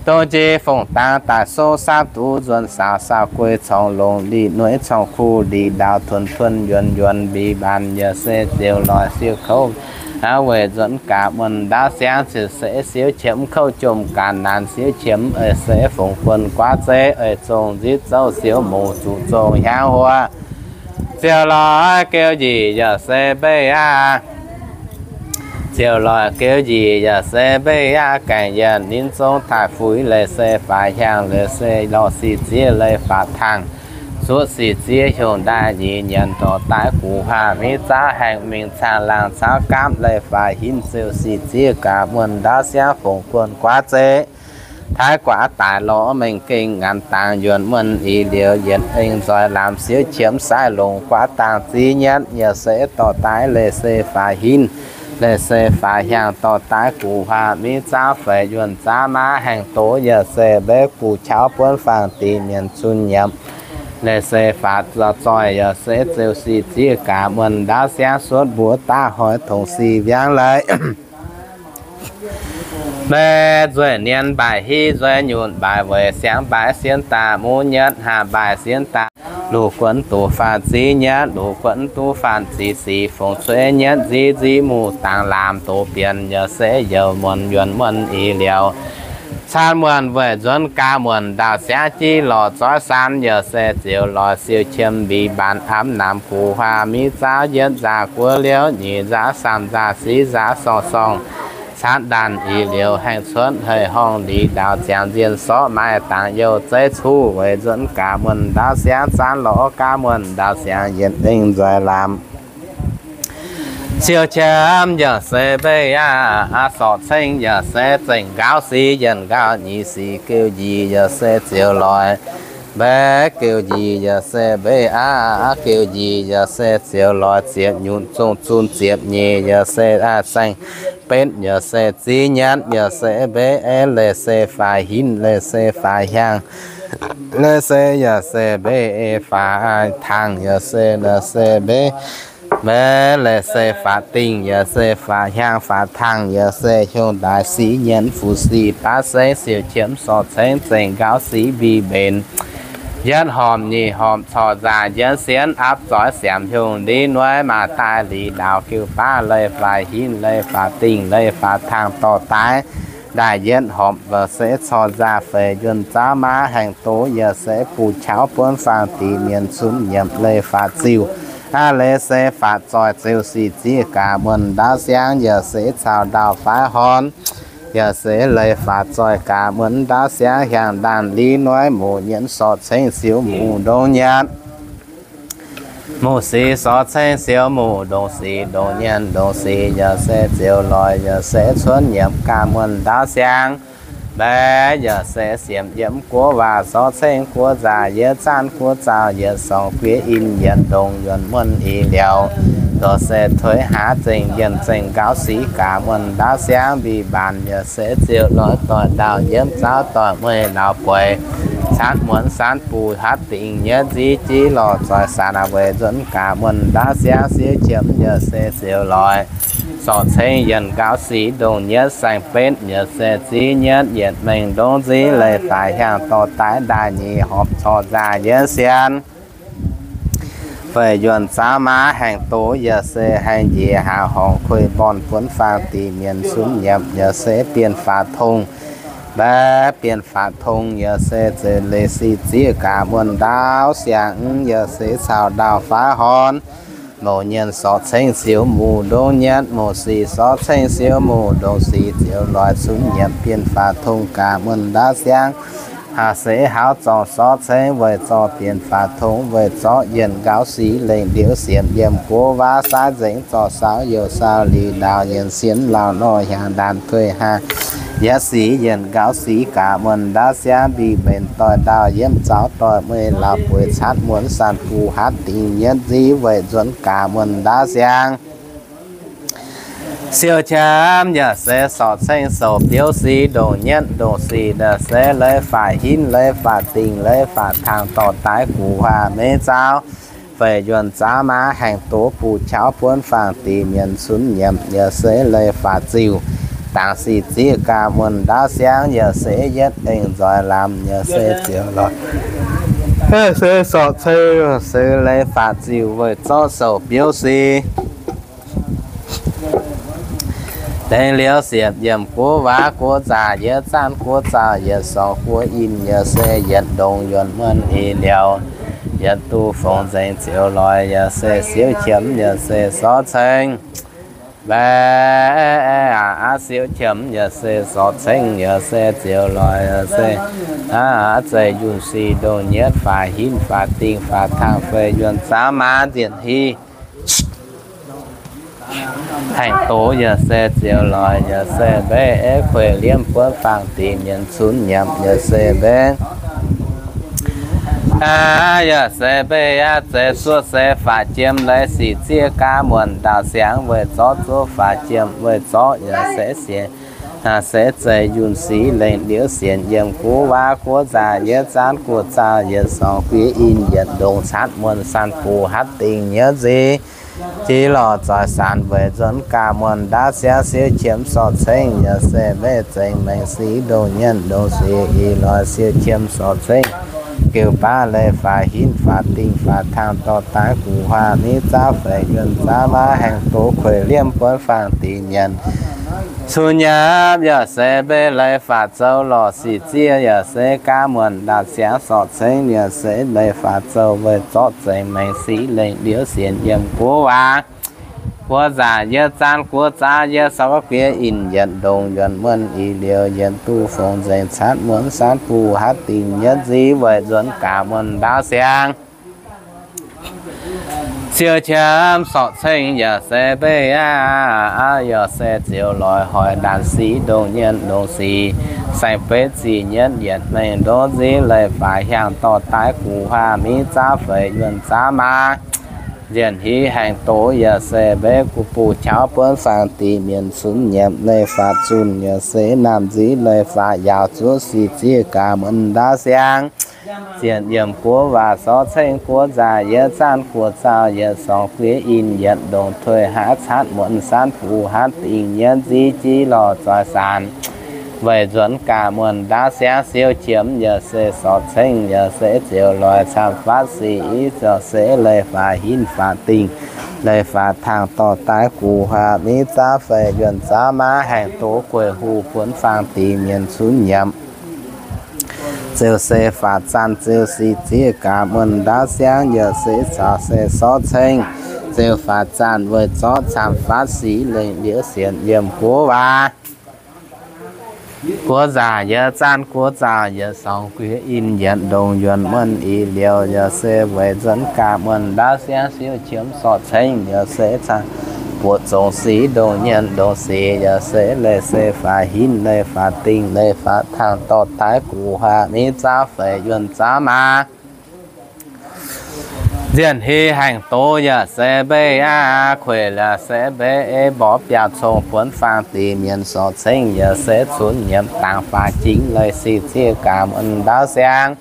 dongh jiex fongc dangx daaih souv sapv duqv nzuonx saaux saaux guei corngh longx lic nueiv corngh kuv lic ndau tuonx tuonx yuonx yuonx mbix mbaanx yaac se ziouc loix siou kouv hnangv weic nzuonx gaax muonh ndaauv siangv ziouc se siou qiemx kouv jomc gaax naanc siou qiemx eix se fongc guon guaav zeiv eix zong nzipv zouv siou mouc zuqc zong hiaangx huov ziouc loix geu njiec yaac se mbeix aqv. Ziouc loix geu njiec yaac se mbeix aqv. Gaengh yienc ninh zong taaih fuix leiz se faix hiaangx leiz se lorh sic ziev leiz faix tangh zuov sic ziev hiongh ndaaih nyeic nyanc dorh daaih guv huaax miv zaauv haengh mingh caangh laangh caauv gaamv leiz faix hinv ziouc sic ziev gaax muonh ndaauv siangv fongc guon guaav zeiv taaix guaax daaih lorz mengh gengh nganc dangx yuonx muonh ih liouh yietc eng nzoih lamz siouv qiemx sai longc guaav dangh ziv nyatv yaac se dorh daaih leiz se faix hinv leiz se faix hiaangx dorh daaih guv huaax miv zaauv faix yuonh zaauv maav haengh doz yaac se mbeix guv qauv buonv faang deix mienh cun nyiemc leiz se faix zoih yaac se ziouc sic ziev gaax muonh ndaauv siangv suotv mbuox daav hnoi tongx sic mbiangv leiz Mbe nzueic nien mbaaic hiv nzueic nyunc mbaaic weic siangx mbaaic sienh daaih muv nyetv haah mbaaic sienh daaih luoqc guonv doqc faanh ziv nyetv luoqc guonv duqv faanh ziv sic fongc cueiv nyetv nziv nziv muh dangx laamz doz bienx yaac se youc muonc yuonx muonh ih liouh Caanv muonh weic nzuonx gaax muonh ndaauv siangv jiv lorh zoih saan yaac se ziouc loix siou qiemx mbic mbaanx amv namx guv huaax miv zaauv yietv nzaah guoqv liouv nyic nzaauv saamh nzaauh siv nzaauv sorng-sorng caatv ndaanh ih liouh haengh cuotv hei horngh liz ndaauv ziangx nzienh sortv maaih dangx youh zeiv cuv weic nzuonx gaax muonh ndaauv siangv zaanv lorz gaax muonh ndaauv siangv yietc mengh nzoih lamz. Siou qiemx yaac se mbeix aqv, sorc ceng yaac se zengc nqaauv sic yienc nqaauv nyic sic geu njiec yaac se ziouc loix mbeix geu njiec yaac se mbeix aqv, geu njiec yaac se ziouc loix ziepc nyutc zong zun ziepc nyeic yaac se zaeng betv yaac se ziv nyatv yaac se mbeix eix leiz se faix hinv leiz se faix hiaang leiz se yaac se mbeix eix faix tangh yaac se naaic se mbeix mbeix leiz se faix dingh yaac se faix hiaang faix tangh yaac se hiuv ndaaix sic nyienx fuqv sic baav sengv siou qiemx sorc ceng zengc nqaauv sic mbic mbenc yietv horpc nyic horpc corc nzaah njienv sienv apv zoix siamx hiuv ndiev nuaiv maaih daaih liz ndaauv geu baav leiz faix hinv leiz faix dingh leiz faix tangh dorh daaih ndaaih yietv horpc yaac se corc nzaah feix njuonx zaauv maav haengh doz yaac se buv qauv buonv faang diqc mienh cunv nyiemc leiz faix ziuh aqv leiz se faix zoih ziouc sic zieqv gaax muonh ndaauv siangv yaac se caux ndaauv faix horn yaac se leiz faix zoih gaax muonh ndaauv siangv hiaangx ndaanh liv nuaiv muc nyienx sorc ceng siou muc ndongc nyienx muc sic sorc ceng siou muc ndongc sic ndongc nyienx ndongc sic yaac se ziouc loix yaac se cuotv nyiemc gaax muonh ndaauv siangv mbeix yaac se siemx yiem guoqv waac sorc ceng guoqv nzaah yietv zaanv guoqv zaauh yietc sorngx guiex in yietc ndongc yuonc muonh ih liouh yaac se tuix haav zengc yienh zengc nqaauv sic gaax muonh ndaauv siangv mbic mbaanx yaac se ziouc loix doic ndaauv nyiemv zaauv doic mueiz lauz bueix caatv muonz sanv buv hatv dingh nyietv nziv jiv lorh zoih saan weic nzuonx gaax muonh ndaauv siangv siou qiemx yaac se ziouc loix sorc ceng yienh nqaauv sic ndongc nyietv saeng-betv yaac se ziv nyietv yietc mengh ndongc nziv leiz faix hiaang dorh daaih ndaaih nyic horpc corc nzaah nyienv sienv feix yuonh zaauv maav haengh doz yaac se haengh njiec haaz horngc kuiv mbornh buonv faang diqc mienh cunv nyiemc yaac se bienh faatv tong mbeix bienh faatv tong yaac se zeiz leiz sic zieqv gaax muonh ndaauv siangv yaac se caux ndaauv faix horn mouc nyienx sorc ceng siou muc ndongc nyietv muc sic sorc ceng siou muc ndongc sic ziouc loix cunv nyiemc bienh faatv tong gaax muonh ndaauv siangv haac se hauz zorngc sorc ceng weic zorqv bienh faatv tong weic zorqv yienh nqaauv sic lengc liuz sienx yiem guoqv waac saaiv nzengc zorqv saauv youh saauv liz ndaauv yienh sienx lauh nor hiaangx ndaanh tuix haah yietv sic yienh nqaauv sic gaax muonh ndaauv siangv mbic mbenc doic ndaauv yiemv zaaux doic mueiz lauz bueix caatv muonz sanv buv hatv dingh nyietv nziv weic nzuonx gaax muonh ndaauv siangv siou qiemx yaac se sorc ceng soux biouv sic ndongc nyietv ndongc sic yaac se leiz faatv hinv leiz faatv dingh leiz faatv tangh dorh daaih guv huaax meiv zaauv feix yuonh zaauv maav haengh doz buv qauv buonv faang diqc mienh cunv nyiemc yaac se leiz faatv ziuh dangc sic zieqv gaax muonh ndaauv siangv yaac se yietv eng nzoih lamz yaac se ziouc loix se sorc ceng se leiz faatv ziuh weic zorqv soux biouv sic dengx liuz siepv yiem guoqv waac guoqv nzaah yietv zaanv guoqv zaauh yietc sorngx guoqv in yaac se yietc ndongc yuonc muonh ih liouh yietc duqv fongc nzengc ziouc loix yaac se siou qiemx yaac se sorc ceng mbeix aqv, siou qiemx yaac se sorc ceng yaac se ziouc loix yaac se aqv, zeiz yunh sic ndongc nyietv faatv hinv faatv dingh faatv tangh feix yuonh zaauv maav nzienh hiv haengh doz yaac se ziouc loix yaac se mbeix eix kueic liemv buonv faang diqc mienh cunv nyiemc yaac se mbeix aqv, yaac se mbeix aqv, zeiz suoqv se faatv jiem leiz sic zieqv gaax muonh ndaauv siangx weic zorqv zuov faatv jiem weic zorqv yaac se sienx se zeiz yunh sic lengc liuz sienx yiem guoqv waac guoqv nzaah yietv zaanv guoqv zaauh yietc sorngx guoqv in yietc ndongc caatv muonh sanv buv hatv dingh nyietv nziv jiex lorh zoih saan weic nzuonx gaax muonh ndaauv siangv siou qiemx sorc ceng yaac se maiv zengx maengx sic ndongc nyienv ndongc sic ih loix siou qiemx sorc ceng geu baav leiz faatv hinv faatv dingh faatv tangh dorh daaih guv huaax meiv zaauv feix yuonh zaauv maav haengh doz kueic liemv buonv faang diqc mienh Cun nyei yaac se mbeih leiz-faatv zoux lorz sic zieqv, yaac se gaav muonc ndaatv siangx sorc cengv, yaac se leiz-faatv zoux weic zorqv zengc maengc sic lengc liuz sienx yiem guoqv waac. Guoqv nzaac yiem zaanv guoqv zaav yiem sorng guiex in yietc ndongc yuonc muonh i liouh yietc duqv fongc nzengc catv muonc sanv buv hatv dingc nyienz nziv weic nzuonx gaax muonh ndaauv siangx. Siou qiemx sorc cengv yaac se mbeih aqv, yaac se ziouc loix hoic ndaatv sic ndongc nyienz ndongc sic, saeng-beiv zic nyienz yietc mengh ndongc nziv leiz-faatv hiaangx dorh daaih guv huaax miv zaav feix yuonh zaav maa. Nzienh hiv haengh doz yaac se mbeih guv buv qauv buonv faang dingc mienh cunx nyiemc leiz-faatv zunh yaac se naamh nziv leiz-faatv yaauc zuov sic zieqv gaax muonh ndaauv siangx. Zienx yiem guoqv waac sorc cengv guoqv nzaac yiem zaanv guoqv zaux yietc sorng guiex in yietc ndongc tuix haaix catv muonc sanv buv hatv dingc nyienz nziv jiv lorh zoih saanc. Weic nzuonx gaax muonh ndaauv siangx siou qiemx yaac se sorc cengv yaac se ziouc loix camv fatv sic i ziouc se leiz-faatv hinv faatv dingc, leiz-faatv taangh dorh daaih guv huaax miv zaav feix yuonh zaav maa haengh doz gueic huv buonv faang dingc mienh cunx nyiemc. Ziouc se faatv zaanh ziouc sic zieqv gaax muonh ndaauv siangx yaac se caux se sorc cengv ziouc faatv zaanh weic zorqv camv fatv sic lengc liuz sienx yiem guoqv waac. Guoqv nzaac yiem zaanv guoqv zaux yietc sorng guiex in yietc ndongc yuonc muonh i liouh yaac se weic nzuonx gaax muonh ndaauv siangx siou qiemx sorc cengv yaac se caux buoqc zongc sic ndongc nyienz ndongc sic yaac se leiz-faatv hinv leiz-faatv dingc leiz-faatv taangh dorh daaih guv huaax miv zaav feix yuonh zaav maa. Nzienh hiv haengh doz yaac se mbeih aqv, kueic yaac se mbeih ei mborqv biauv cong buonv faang dingc mienh sorc cengv yaac se cunx nyiemc dangx faatv jingx leiz sic zieqv gaax muonh ndaauv siangx.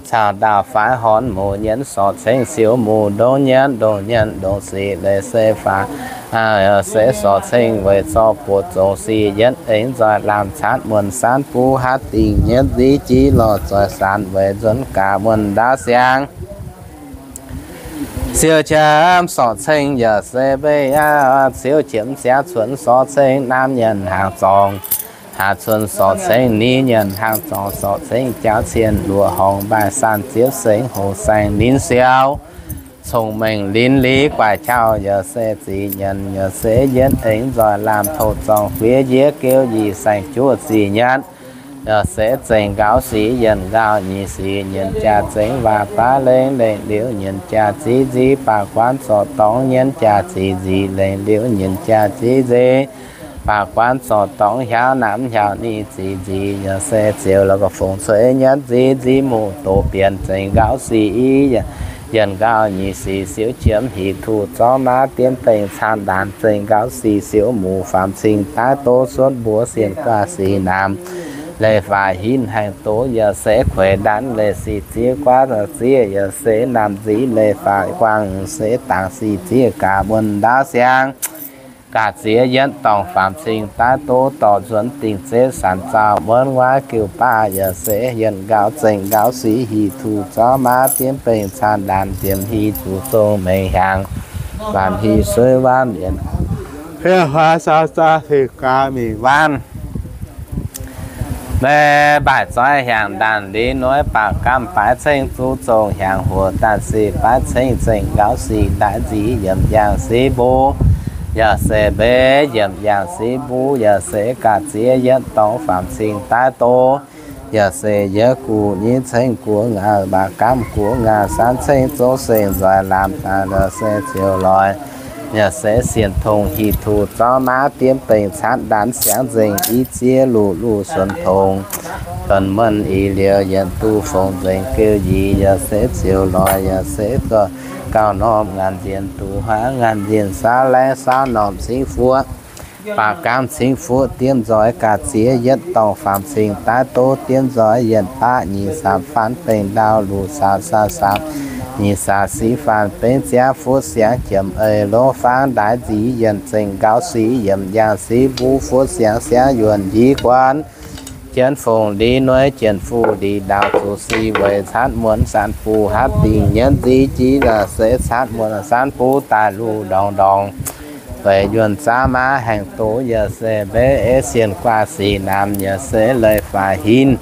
Caux ndaauh faix horn muc nyienz sorc cengv siou muc ndongc nyienz ndongc nyienz ndongc sic leiz se faatv se sorc cengv weic zorqv buoqc zongc sic yietv eix nzoih lamh catv muonc sanv buv hatv dingc nyienz nziv jiv lorh zoih saanx weic nzuonx gaax muonh ndaauv siangx. Siou qiemx sorc cengv yaac se mbeih aqv, siou qiemx siangx cuonx sorc cengv naamh nyienx hnaangx zorngx, haaix cuonx sorc cengv ni nyienx hnaangx zorngx, sorc cengv jaauv cien luoqc horngz mbaaih saanh ziepv sengx hoc saeng ninh siou, cong-mengh linz liz guaix qauv yaac se zic nyienx, yaac se yietv eix nzoih lamh touh zorng guiex njiec geuv yie saeng juov zic nyienx, yaac se zengc nqaux sic yienc nqaux nyic sic nyienc jaax zengx waac baav lengh lengh liuz nyienc jaax ziv nziv baac guanv zorc dorngx nyienc jaax zic nzic lengh liuz nyienc jaax ziv nziv baac guanv zorc dorngx hiaaux namx hiaaux ninh zic nzic yaac se ziouc la'ga'fongc cueix nyienc nziv nziv muc doqc bienx zengc nqaux sic i yienc nqaux nyic sic siou qiemx hic tuh zorv maav dien bengh caan ndaanx zengc nqaux sic siou muc faam cing daaih doz cuotv mbuox sienh guaav sic namx leiz-faatv hinv haengh doz yaac se kueic ndanv leiz sic zieqv guaav zieqv yaac se naamh nziv leiz-faatv guangc se dangx sic zieqv gaax muonh ndaauv siangx. Gaax ziex yietv dorngh faam cing daaih doz dorh nzuonx dingh zeiv sanc zaux muonv waav giuv baav yaac se yienc nqaux zengc nqaux sic hic tuh zorv maav dien bengh caan ndaanx ziemx hic zuqc zong mengh hiaangx, baanc hic suiv waanv mienh, huaav saauv zaauv fih gaax mingh waanv. Mbaih mbaaic zoih hiaangx ndaanx liz nueiv baac gamh baaix ceng zuqc zong hiaangx huoc daanh sic baaix ceng zengc nqaux sic ndaix nziv yiemc yaangh siv mbuv, yaac se mbeih yiemc yaangh siv mbuv, yaac se gaax ziex yietv dorngx faam cing daaih doz, yaac se yietv guv nyei ceng guoqv ngaanc baac gamh guoqv ngaanc san ceng zouv seng nzoih lamh daaih, yaac se ziouc loix, yaac se sienh tongx hic tuh zorv maav dien bengh caatv ndaanx siangx nzengc i ziex luh luh suonx tongx, suonx muonh i liouh yienc duqv fongc nzengc geu yie, yaac se ziouc loix, yaac se zoih gauh norm ngaanc nzienh duqv huaav ngaanc nzienh saauv laengv saauv normh cingv fuoqv. Baac gamh cingv fuoqv diev nzoih gaax ziex yietv dorngh faam cing daaih doz diev nzoih yienc baqv nyic saam faanv bengh ndau luh saam saam saam nyic saam sic faanv bengh ziangv fuoqv siangx jiemx eix longc faanv ndaix nziv yienc zengc nqaux sic yiemc yaangh sic mbuv fuoqv siangx siangx yuonh njiv guan. Jienv fongc liz nueiv jienv fuqv liz ndau zuqc sic weic caatv muonc san buv hatv dingc nyienz nziv jiv, yaac se caatv muonc san buv daaih luh ndorngx ndorngx. feix yuonh zaav maav haengh doz yaac se mbeix ei sienh guaav sic naamh yaac se leiz faix hinv.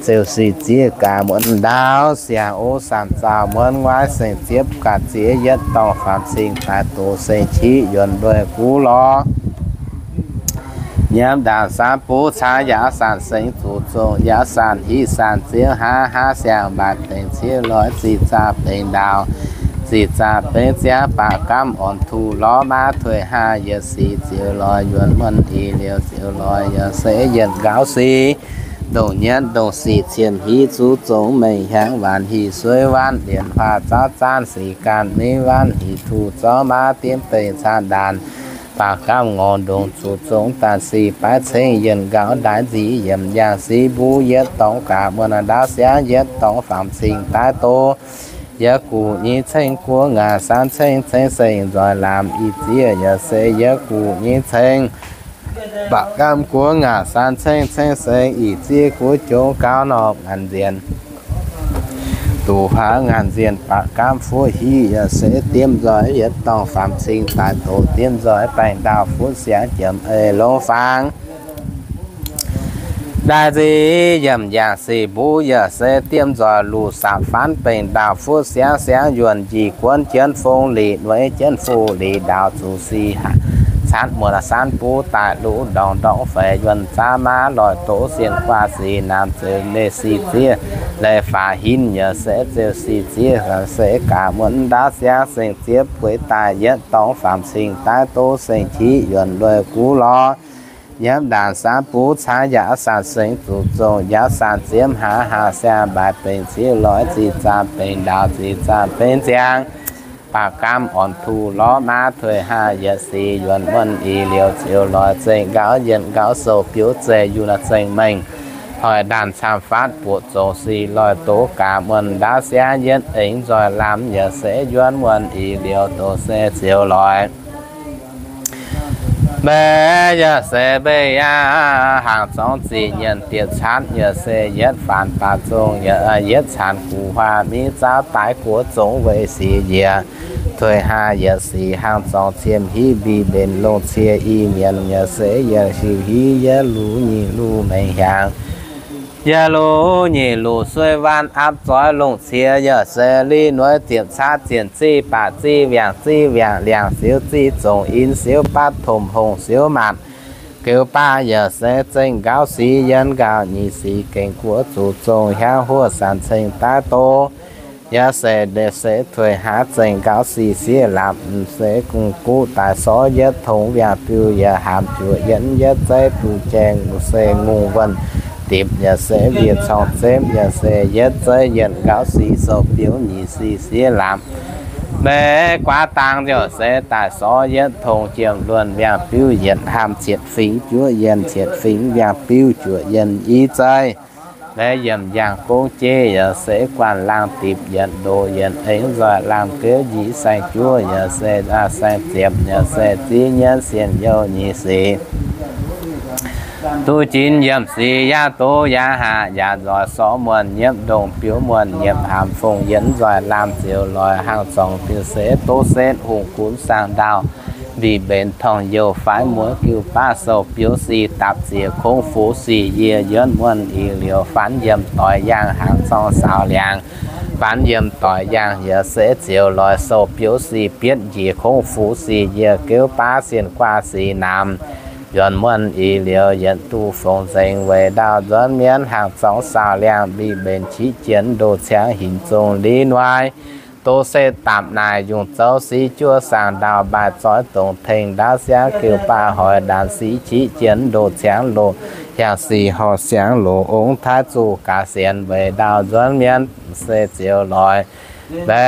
Ziouc sic zieqv gaax muonz ndaauv siang-ov saanh zaux muonz nguaaiv saeng-ziepv ga'ziex yietv dorngh faam cing daaih doz saeng-qiv yuonh nduih guv lorz. Nyiemv ndaangc saanv buv caangv yaac saanh sengx zuqc zongc yaac saanh hiv saanh ziouv haav haav siang-mbaaix dengc ciev loix ziqc zaah bengx ndaauv, ziqc zaah bengx ziangx baac gamv orn tuh lorz maav tuix haa yietc sic ziouc loix yuonh muonh ih liouh ziouc loix yaac se yietc nqaux sic. Ndongc nyietv ndongc sic cien hiv zuqc zongc mengh hiaangx waanc hic suiv waanv lienc huaah zauv zaanv sic gaanh mingh waanv hic tuh zorv maav diemv deic caanh ndaanc. Baac gamv ngorc ndongc zuqc zongc daaih sic baaix ceng yietc nqaux ndaix nzic yiemc yangh sic mbuv yietv dorngx gaax muonh ndaauv siangv yietv dorngx faam cing daaih doz. Yietv guv nyei ceng guoqv ngaanc saanv ceng ceng seng nzoih lamz ih zieqv yaac se yietv guv nyei ceng. Baac gamv guoqv ngaanc saanv ceng ceng seng ih zieqv guoqv jongx gauh norm ngaanc nzienh. Duqv huaax ngaanc nzienh baac gamv fuqv hiv yaac se diemv nzoih yietv dorngx faam cing daaih doz diemv nzoih baengh ndaauv fuqv siangx jiemx ei longx faang. Ndaix nzic yiemc yangh sic mbuv yaac se diemv nzoih luqc sapc faanv baengh ndaauv fuqv siangx siangx yuonh njiec guonv jienv fong lic nueiv jienv fu lic ndaauv zuqc sic hatc muonh saanv buv daaih luv ndorngx ndorngx feix yuonh zaav maav loix doz sienh guaav sic naamh zeux leiz sic zieqv leiz faaux hinv yaac se ziouc sic zieqv se gaax muonz ndaauv siangv seng zieqv bueix daaih yietv dorngx faam cing daaih doz seng qiv yuonh lueic guv lorz. Nyiemv ndaangc saanv buv caangv yaac saanh sengx zuqc zongc yaac saanh ziemv haa haa siang-mbaaix bengx ciev loix ziqc zaah bengx ndaauv ziqc zaah bengx ziangx. Baac gamv orn tuh lorz maav tuix haa yietc sic yuonh muonh ih liouh ziouc loix zengc nqaux yietc nqaux sou biouv zeiz yunh zengc mengh. Hoic ndaanh camv faatv buoqc zongc sic loix doz gaax muonh ndaauv siangv yietv eix nzoih lamz yaac se yuonv muonh ih liouh doz se ziouc loix. Mbe yaac se mbe yaac hnaangx zorngx ziqc nyienc diepc caatv yaac se yietv faanx baac zong yaac yietv caanx guv huaax miv zauv daaix guoqv zongx weic sic njiec. Tuix haa yietc sic hnaangx zorngx ciem hiv mbi mbenc longc cie i mienh yaac se yietc sic hiv yietv luv nyic luv mengh hiaangx. Yietv luv nyic luv suiv waanv apv zoix longc cie yaac se li nueiv ziepc caatv zienc ziv baac ziv wiangc ziv wiangc liangc siouv ziv zongc in siouv batv tomh hongh siouv matc. Geux baav yaac se zengc nqaux sic yienv nqaux nyic sic gengh guoqv zuqc zongc hiaangv huov saanx ceng daaih doz. Yaac se ndeic se tuix haav zengc nqaux sic siev lamz se guv daaih sorv yietv tong wiangh biu yaac haamx juoqc yienv yietv zeiv duqv jaeng se ngongh wuonh dipc yaac se ndie-corng zemv yaac se yietv zeiv yietc nqaux sic sou biouv nyic sic siev lamz. Mbe guaav dang yaac se daaih sorv yietv tong jiem luonh wiangh biuv yietc haamx cietv fingx juoqv yienh cietv fingx wiangh biuv juoqc yienh i zeiv. Mbe yiemc yangh gong jeiv yaac se guanh laangh dipc yietc ndoqc yietc eix nzoih laangh geuv njiec saeng-juov yaac se saeng-ziepc yaac se ziv nyienv sienh youh nyic sic. Duqv jinx yiemc sic yaac doz yaac haac yaac nzoih sorv muonh nyiemv ndongh biouv muonh nyiemv haamx fongc yietv nzoih lamh ziouc loix hnaangx zorngx diuh se doz setv hungh gunv saang-ndaauh mbic mbenc torngx youh faix muoz giuv baav sou biouv sic dapc ziex kongv fuqv sic yie yuonv muonh ih liouh faanv yiem doix yaangh hnaangx zorngx saaux liangx. Faanv yiem doix yaangh yaac se ziouc loix sou biouv sic bietv njiec kongv fuqv sic yie geuv baav sienh guaav sic namx. Yuonv muonh ih liouh yietc duqv fongc nzengc weic ndaauh nzuonx mienv hnaangx zorngx saaux liangx mbic mbenc qiv jienv ndoh ciangv hinc zong li nuai. Doz se dapc naaic yungh zouv sic juov saang-ndaauh mbaaih zoiv dongh tengx ndaauv siangv geuh baav hoic ndaanx sic qiv jienv ndoh ciangv loz yangh sic horh siangv loz ong taaih zuqc gaax sienx weic ndaauh nzuonx mienv se ziouc loix. Mbe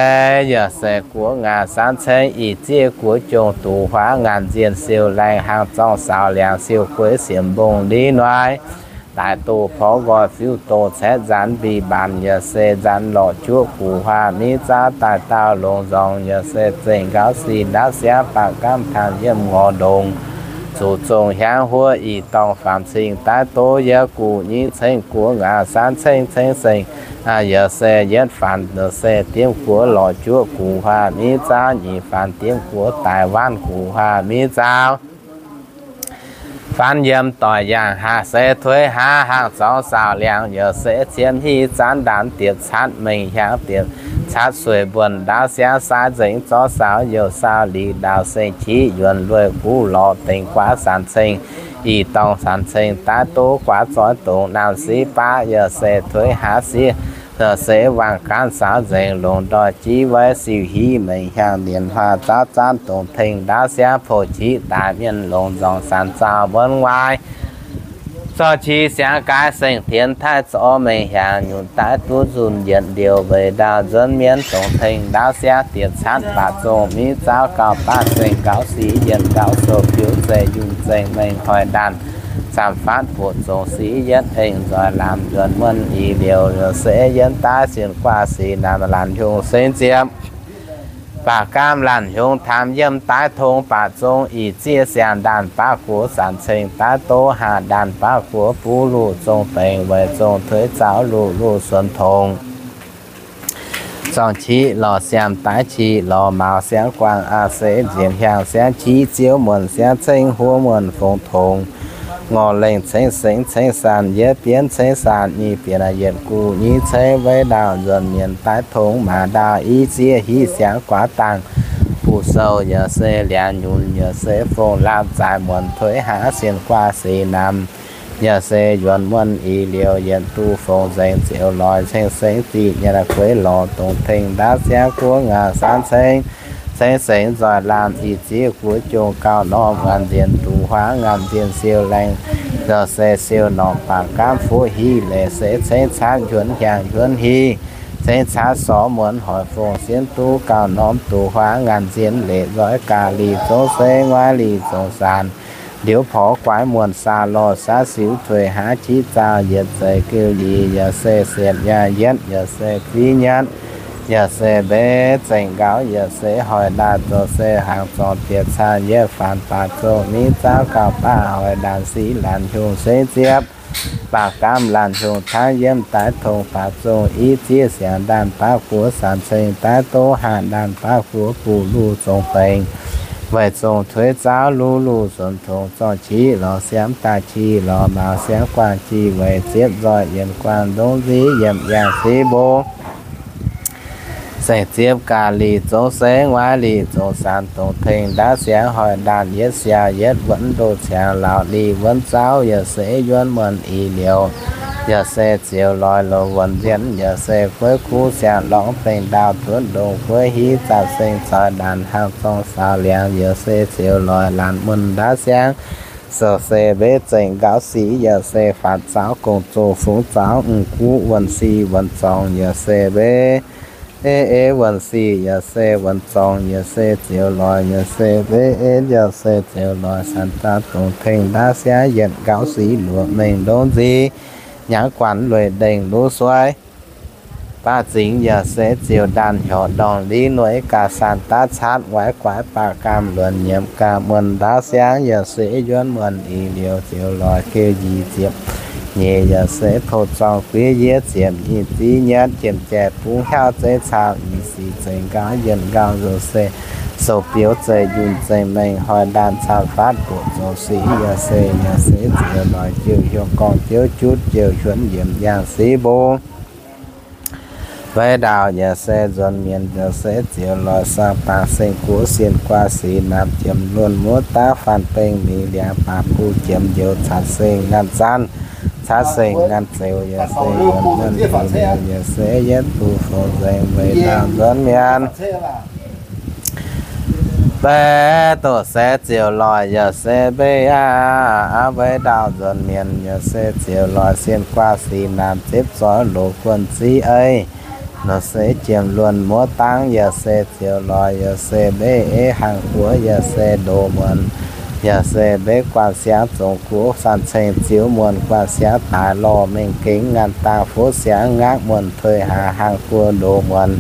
yaac se guoqv ngaanc saanv ceng ih zieqv guoqv jongh duqv huaav ngaanc nzienh siou laengh hnaangx zorngx saaux liangx siou gueix siemx mbong li nuai. Daaih doh porv nqoi fiuv doh caeqv nzanx mbic mbaanc yaac se nzanx lorqc juoqv guv huaax miv zaav daaih daauh longx nzorngx yaac se zengc nqaux sic ndaauv siangv baac gamv tangx yiem ngorc ndongc. Zuqc zongh hiaangv huov ih dorngh faanx cing daaih doz yie gu'nyuoz ceng guoqv ngaanc san ceng ceng seng. Yaac se yietv faanx se diemv guoqv lorz juoqv gu'nguaaz miv zaauv, nyic faanx diemv guoqv daic waanv gu'nguaaz miv zaauv. Faanx yiem doic yaangh haac se tuix haav hangh zorngx saauc liangx, yaac se cien hiv zaanv ndaanx dietc catv mengh hiaangx dietc catv sueic mbuonx ndaauv siangv sai nzengc zorqv saauc youh saauc lic ndaauv seng qiv yuonx lueic guv lorz dengx guaav sanx ceng, ih dorngh sanx ceng daaih doz guaav zoix dongc naamh siv baav, yaac se tuix haav siv, yaac se wangc gaanv saauv nzengc longc ndoih jiv weiv siuc hiv mengh hiaangx nienx huaah zaauv zaanv dongc tengx ndaauv siangv pou qiv daaih mienh longc nzorngc sanx zaauh muonv waaiv. Zorqv qi siangx gaaix seng tienx taaih zorqv mengh hiaangx nyunc daaih duqv nzunc yietc liouh weic ndaauv nzuonx mienh dongc tengx ndaauv siangv dietc catv baac zongh miv zaauv gauh baav zengc nqaux sic yietc nqaux sou biux zeiv yunh zengc mengh hoic ndaanh camv fatv buoqc zongc sic yietv eng nzoih lamz yuonx muonh i liouh, yaac se yietv daaih sienx guaav sic naamh laanh hiungh sengx ziepc baac gaamv laanh hiungh taamx yiem daaih tong baac zong ih zieqv siang ndaanh baav guoqv sanx ceng daaih doz haac ndaanh baav guoqv buv luh zong bengx weic zong tuix zaux luh luh suonx tongx. Zorngh qiv lorz siam daaih qiv lorz maux siangv guangc aqc seix nzienx hiaangx siangv qiv ziouv muonc siangv ceng huov muonc fongx tongx. Ngorc lengh ceng sengx ceng sanc yietv bienv ceng sanc nyic bienv yietc guv nyic ceng weiv ndaauh nzuonx mienh daaih tongx maac ndaauh i zieqv hiv siangv guaav dangh buv sou yaac se liangx nyunc yaac se fong lamh zaaix muonc tuix haav sienx guaav sic namx. Yaac se yuonx muonh i liouh yietc duqv fongx nzengc ziouc loix ceng sengx ziqc nyanc gueix lorz dongc tengx ndaauv siangv guoqv ngaanc san ceng, ceng sengx nzoih lamh ih zieqv guoqv jong gauh norm ngaanc nziex duqv huaav ngaanc nziex siou laengh, yaac se siou norm baac gaamv fuqv hiv leiz se ceng catv hiuonv hiaangx hiuonv hiv, ceng catv sorv muonc hoic fongx sienx duqv gauh norm duqv huaav ngaanc nziex leiz nzoih gaax lic zong sengx waaiv lic zong sanx. Liuz porv guaix muonh saah lorh saav siux tuix haav qiv zaauh yietc zeiz geu yie yaac se siepv nyaah yietv yaac se ziv nyatv, yaac se mbeix zengc nqaux yaac se hoic ndaanh zoux se hnaangx zorngc diex caanh yietv faanx baac zong miv zaauv gauh baav hoic ndaanh sic laanh hiungh sengx ziepv baac gaamv laanh hiungh tangv yiem daaih tong baac zong i zieqv siangx ndaanh baav guoqv sanx ceng daaih doz haac ndaanh baav guoqv buv luh zong bengx weic zong tuix zaux luv luh suonx tongx zorngh qiv lorz siamv daaih qiv lorz maux siangv guangc qiv weic ziepv nzoih yienx guangc ndongc nziv yiemc yangh siv mbong. Sengx ziepv gaax lic zong sengx waaiv lic zong sanx dongc tengx ndaauv siangv hoic ndaanh yietv siaauc yietv wuonv ndoh ciangx laauc lic wuonv zauv yaac se yuonv muonh i liouh, yaac se ziouc loix loz wuonx nzienv yaac se gueiv kuv siang lorngx bengx ndaauh tuotv ndongc gueiv hiv zaapc seng zoih ndaanx hnangv zorng saaux liangx yaac se ziouc loix laanh muonh ndaauv siangv. Sou se mbeix zengc nqaux sic yaac se faatv zaux gong-zoh fungx zaux mv guv wuonh sic wuonh zorngx yaac se mbeix ei wuonh sic yaac se wuonh zorngx yaac se ziouc loix yaac se mbeix ei yaac se ziouc loix sanx zaah dongc tengx ndaauv siangv yietc nqaux sic luoqc mengh ndongc nziv nyangv guanc lueic ndengh luv suaiv baav zingx yaac se ziouc ndaanh hiorc ndorngh liv nueiv gaax sanx daav catv waaiv guaix baac gaamv luonx nyiemc gaax muonh ndaauv siangv yaac se yuonv muonh i liouh ziouc loix geu yie ziepc nyeic yaac se pou zorng guiv yietv ziepc nyic ziv nyatv jiemh jaiv bungx hiauv zeiv cau i sic zengc nqaux yienc nqaux zoux se sou biouv zeiv yunh zengc mengh hoic ndaanh camv fatv buoqc zoux sic yaac se yaac se ziouc loix jiouc hiuv gorngv jiouv jutv jiouc hiuonv yiemc yangh siv mbong. Weic ndaauh yaac se nzuonx mienh yaac se ziouc loix saang bangc seng guoqv sienh guaav sic namx jiemx luonh muoz daav faanh bengh mingh liangx baac buv jiemx njoux catv seng nganh zanv, catv seng nganh zeuz yaac se yuonx muonh i liouh yaac se yietv duqv fongx nzengc weic ndaauh nzuonx mienh. Beiv doqc se ziouc loix yaac se mbeiv aqv. Weic ndaauh nzuonx mienh yaac se ziouc loix sienh guaav sic namx zipv zoih loz guonh ziv ei, nor se jiemx luonh muoz dangv yaac se ziouc loix yaac se mbeiv ei hangx guoqv yaac se ndoh muonc, yaac se mbeiv guanh siangv zongc guoqv sanx ceng ziouv muonh guanh siangv daaix lorh mengh gengx nganh dangh fuqv siangv ngaqv muonh tuix haaix hangx guoqv ndoh muonc,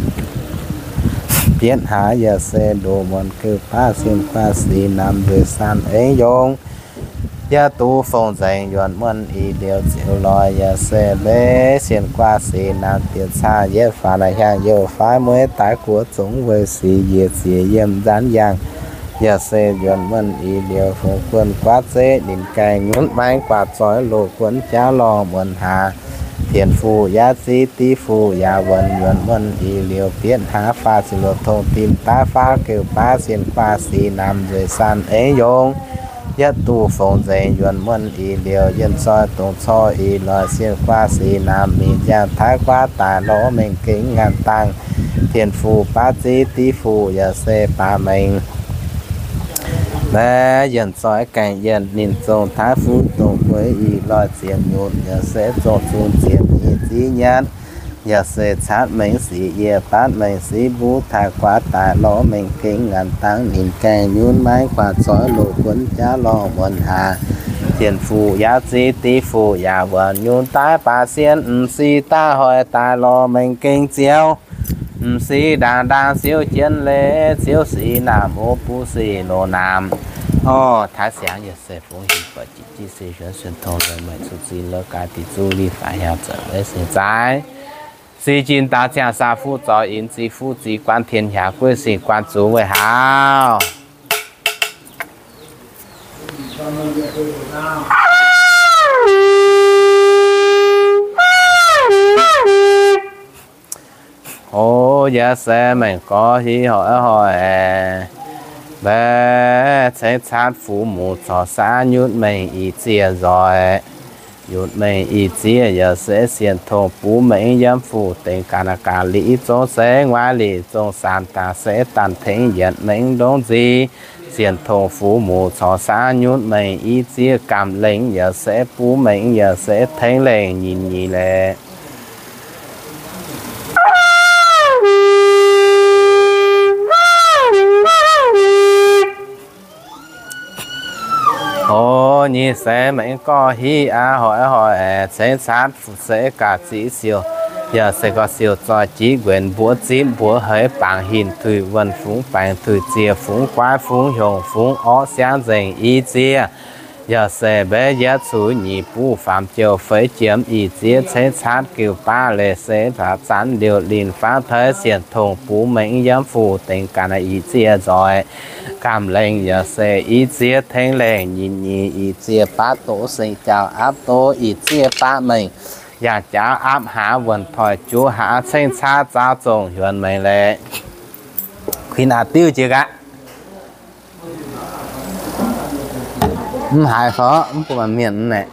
bietv haaix yaac se ndoh muonc geuh baav sienh guaav sic namx nzueic saanh eix yongh. Yaac duqv fongc nzengc yuonx muonh i liouh ziouc lorz yaac se mbe sienh guaav sic naamh diex caangh yietv faatv naaic hiaangx youh faaiv mueiz daaih guoqv zungv weic sic njiec ziex yiem nzanv yangh. Yaac se yuonx muonh i liouh fungx guonh guaav zeiv ninh gaengh nyunv maengx guaax zoix loz guonv jaav lorh muonc haax. Tien-Fuqv yaac ziv div fuqv yaac wuonx yuonx muonh i liouh bietv hnangv faah ziepc luoqc tong dimh daav fav geuh baav sienh guaav sic naamh nzueic sanh aengx yongx. Yaac duqv fongc nzengc yuonx muonh i liouh yienh zoih dongc cor i loix sienh guaav sic naamh mingh ziangh taaix guaav daaih lorz mengh gengh ngaanh dangh. Tien-Fuqv baav ziv div fuqv yaac se baav mengh. Mbe yienh zoih gaengh yienh ninh zongh taaix fuqv dongh gueix i loix ziepc nyutc yaac se zongh zungh ziepc nyeic ziv nyatv. Yaac se caatv mengh sic yie baatv mengh sic mbuov taaih guaav daaih lorz mengh gengh ngaanh dangh ninh gaengh nyunv maengx guaax zoix loz guonv jaav lorh muonc haax. Tien-Fuqv yaac ziv div fuqv yaac wuonx nyunv daaih baav sienh m'sieqv daaih hoic daaih lorz mengh gengh ziouv. M'sieqv ndaangc ndaangc siouv jienv leiz ziouv sic naamh o buv sic loz naamh. Orv, taaix siangx yaac se fungx hinc buatc jic jiv se suonx suonx tong lorh meih zuqc zinh lorh gaax dih zuqc lih faix hiaangx zoux weiv seix zaaix. Sic jin daax ziangh saa fuqv zoux inx ziqc fuqv ziqc guaan tien hiaangx gueiv sic guaan zuqc weic haaix. O, yaac se mengh gorx hiv hoic hoic aeqv, mbaeqv cengx caatv fuqv muc corc saav nyutc mengh ih zieqv nzoih. Nyutc mengh ih zieqv yaac se sienx tongh buv mengh yiem fuqv dengx ga'naaiv ga'lic zong se nguaaiv lic zong saanx daaih se daanh tengx yienc mengh ndongv nzih. Sienx tongh fuqv muc corc saav nyutc mengh ih zieqv gamh lengh yaac se buv mengh yaac se tengx lengh nyinh nyinh leiz. O, nyic se mengh gorx hiv aqv, hoic hoic aeqv, cengx caatv fuqv se gaax ziqv siouc. Yaac se gorx siouc zoih jiv nquenc mbuox zipv mbuox heix bangc hinc tuix wuonh fungx baengc tuix ziex fungx guaiv fungx hiongc fungx orqv siangv nzengc i zieqv. Yaac se mbaeqv yietv cuv nyic buv faam jouh feix jiem ih zieqv cengx caatv giuv baav leiz se baac zanv liouh linh faatv teix sienx tongh buv mengh yiem fuqv dengx ga'naaiv ih zieqv nzoih. Gamh lengh yaac se i zieqv tengx lengh nyinh nyinh ih zieqv baav doz seng jauv aapv doz ih zieqv baav mengh yaac jaav aapv hlaax wuonh toic juov hlaax cengx caatv zaaux zongh hiuonx mengh leiz. Kuinx a'diuv jiex gaax. Mv haiz fai mv baac mienh naeqv,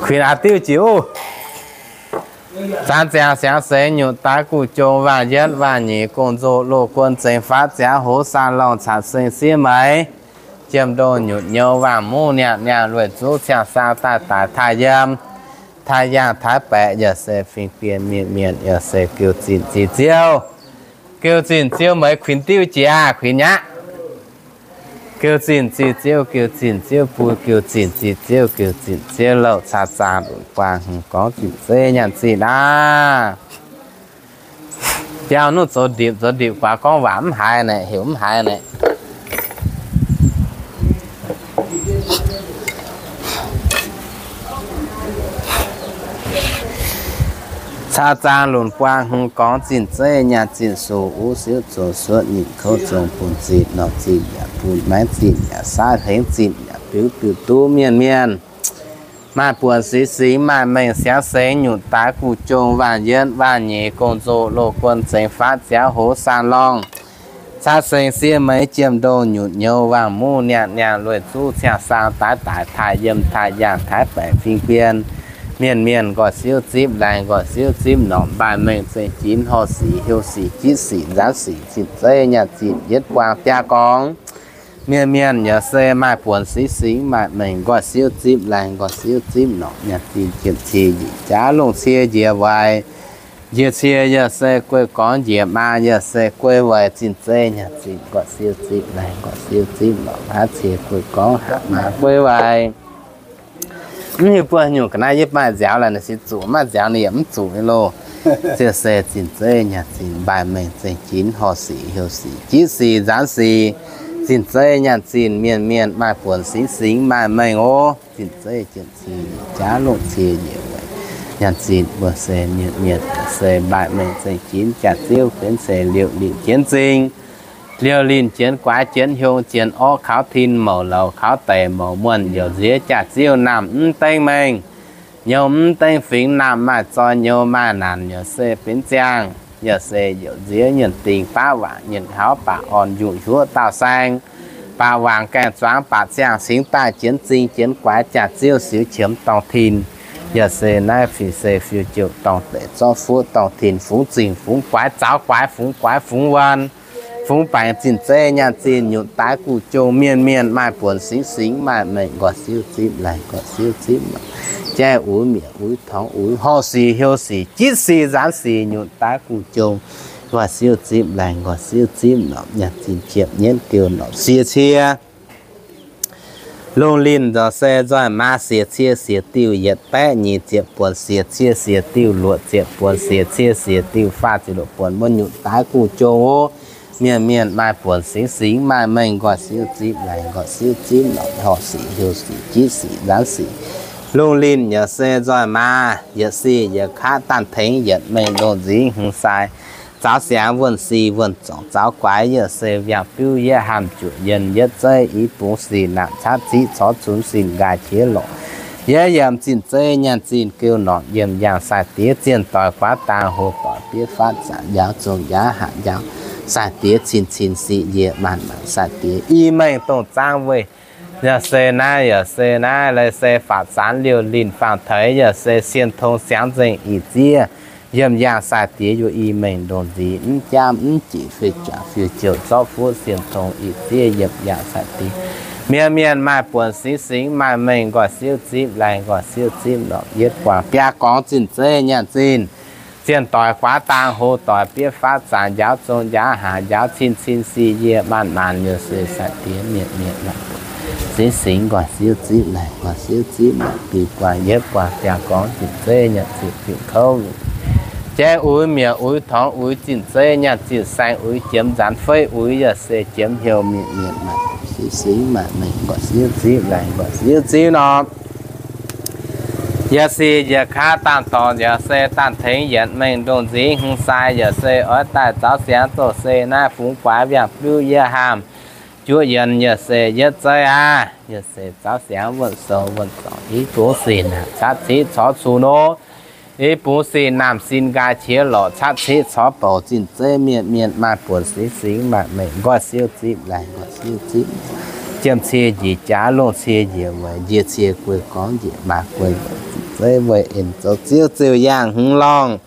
kuinx a'diuv jiex oc. Zaanx ziangx siangx seix nyutc daaix guv jong waanc yietv waanc nyeic gong-nzou loz guon zengx faatv ziangx hoz saan lorngh caux seng siev meix, jiem ndongh nyutc nyouz waanc muv niangh niangh lueic zuqv ciangh saang daaih daic taaih yiem, taaih yaangh taaix baeqc yaac se fingx bienh mienh mienh yaac se geuh zinh zinh ziouv. Geuh zinh ziouv meix kuinx diuv jiex, kuinx nyaqv. Geuh zinh zinh ziouv, geuh zinh ziouv bun, geuh zinh zinh ziouv, geuh zinh ziouv louh caa zaah lunc buangh hmz gorngv zinh zeiv nyaanh zinh aav. Biauv nuqv zoux ndipc, zoux ndipc guaax gorngv waac mv haiz naeqc, heuc mv haiz naeqc. Caa zaang lunc buangh hmz gorngv zinh zeiv nyaanh zinh suc uv siuv zoux suotv nyitc kouv zong bun zinh norm zinh yaac bun maengv zinh yaac saav hlengv zinh yaac biux diuh duqv mienh mienh. Maaih buonc six singx maaih mengh siangx sengx nyutc daaix guv jong waanc yietv waanc nyeic gong-nzou loz guon zengx faatv ziangx hoz saan lorngh. Caa sengx siev meix jiem ndongh nyutc nyouz waanc muv niangh niangh lueic zuqv ciangh saang daaix daic taaih yiem taaih yaangh taaix baeqc fingx bienh. Mienh mienh nqoi siuv zipv laengz nqoi siuv zipv norqc mbaih mengh zengc jinx horh sic heuc sic jitv sic nzaanv sic zinh zeiv nyaanh zinh yietv buangh biaa gorngv. Mienh mienh yaac se maaih buonc six singx maaih mengh nqoi siuv zipv laengz nqoi siuv zipv norqc nyaanh zinh jiem cie njiec jaav longh cie njiec waaic. Njiec cie yaac se guei gorngv njiec maa yaac se guei waaic zinh zeiv nyaanh zinh nqoi siuv zipv laengz nqoi siuv zipv norqc haav cie guei gorngv haav maa guei waaic. Mv hiuv buo nyungc ga'naaiv yie maaih nziaaux laaix ninh six zuqc, maaih nziaaux ninh yaac mv zuqc nyei loh. Ziouc se zinh zeiv nyaanh zinh mbaih mengh zengc jinx horh sic heuc sic jitv sic nzaanv sic. Zinh zeiv nyaanh zinh mienh mienh maaih buonc singx singx maaih mengh ov. Zinh zeiv jien cie jaav longh cie njiec weic nyaanh zinh mbuo se mienh mienh se maaih mengh zengc jinx jaax ziouv benx se liouh linh jienv zingh, liouh linh jienv guaax jienv hiong jienv orv kaux tin mouc louz kaux deic mouc muonh youc nziex jaax ziouv naamh mv dengv mengh, nyouz mv dengv fingx naamh maaih zoi nyouz maaih naanc yaac se benx ziangh, yaac se youc nziex nyienh dingh baav waac nyienh hauv baac orn njuqc huoqv dauh saeng, baac waangc gaengh zuangx baac ziangh cingx daaih jienv zingh jienv guaax jaax ziouv siux qiemx dorngh tin, yaac se naaiv fingx se fiuv jouh dorngh deic zorqv fuoqv dorngh tin fungx zingh fungx guaax zaux guaax fungx guaax fungx wuonh, fungx baengc zinh zeiv nyaanh zinh nyutc daaix guv jong mienh mienh maaih buonc singx singx maaih mengh nqoi siouv zipv laengh nqoi siouv zipv norqc, jaiv uix mietc uix torngx uix horh sic heuc sic jitv sic nzaanx sic nyutc daaix guv jong nqoi siouv zipv laengh nqoi siouv zipv norqc, nyaanh zinh qiemx nyienv geu norqc sie cie. Lungh linh nzorc se nzoih maa siec cie siec diuh yietc baeqv nyic ziepc buonc siec cie siec diuh luoqc ziepc buonc siec cie siec diuh faah ziepc luoqc buonc mbuo nyutc daaix guv jong ov. Mienh mienh maaih buonc singx singx maaih mengh nqoi siouv zipv laengh nqoi siouv zipv norqc horh sic heuc sic jitv sic nzaanx sic. Lungh linh yaac se nzoih maa yietc sic yietc kaav daanh tengx yietc mengh ndongc nzingx hmz sai, zaux siangx wuonh sic wuonh zorngc zaux guaix yaac se viangh biuv yietv haamh juoqc yienh yietv zeiv i bungx sic naamh catv ciqv corc cunx sin nqaai qiex lorqc. Yietv yiem zinh zeiv nyaanh zinh geu norqc yiem yaangh sai diex zienh doic guaav dang hlo doic biev fatv zanc njaaux zong njaaux haac njaaux sai diex cin cin sic njiec maanc maanc sai diex i mengh dongh zaangv weih. Yaac se naaiv yaac se naaiv leiz se faatv zanc liouh linh faang teix yaac se sien tong siangx nzengc ih ziev. Yiem yaangh sai diex yuoqc i mengh ndongc nzix mv jaamv mv jic fei juangc fiuv jouh zorqv fuoqv sien tong ih ziev yiem yaangh sai diex. Mienh mienh maaih buonc singx singx maaih mengh nqoi siouv zipv laengh nqoi siouv zipv norqc yietv buangh biaa gorngv zinh zeiv nyaanh zinh. Zienh doic guaav dang hlo doic biev fatv zanc njaaux zong njaaux haac njaaux cin cin sic njiec maanc maanc yaac se sai diex mienh mienh maaih buonc singx singx nqoi siouv zipv laengh nqoi siouv zipv norqc biu guangc yietv buangh biaa gorngv zinh zeiv nyaanh zinh diuc kouv lungh jaiv uix mietc uix torngx uix zinh zeiv nyaanh zinh saeng uix jiemx nzaanx feiv uix yaac se jiemx heuc mienh mienh maaih buonc singx singx maaih mengh nqoi siouv zipv laengh nqoi siouv zipv norqc. Yietc sic yietc kaav daanh dorngc yaac se daanh tengx yietc mengh ndongc nzingx hmz sai yaac se oix daaih zaux siangx zoux se naaiv fungx guaax viangh biuv yietv haamh juoqv yienh yaac se yietv zeiv aqv. Yaac se zaux siangx wuonh sou wuonh zorngc i bungx sic naamh catv ciqv corc cunx nor, i bungx sic naamh sin nqaai qiex lorqc catv ciqv corc bouc zinh zeiv mienh mienh maaih buonc singx singx maaih mengh nqoi siouv zipv laengh nqoi siouv zipv. Jiem cie njiec jaax longh cie njiec weic njiec cie guei gorngv njiec maa guei weic zinh zeiv weih en zoux ziouv ziouc yaangh hmz lorngh.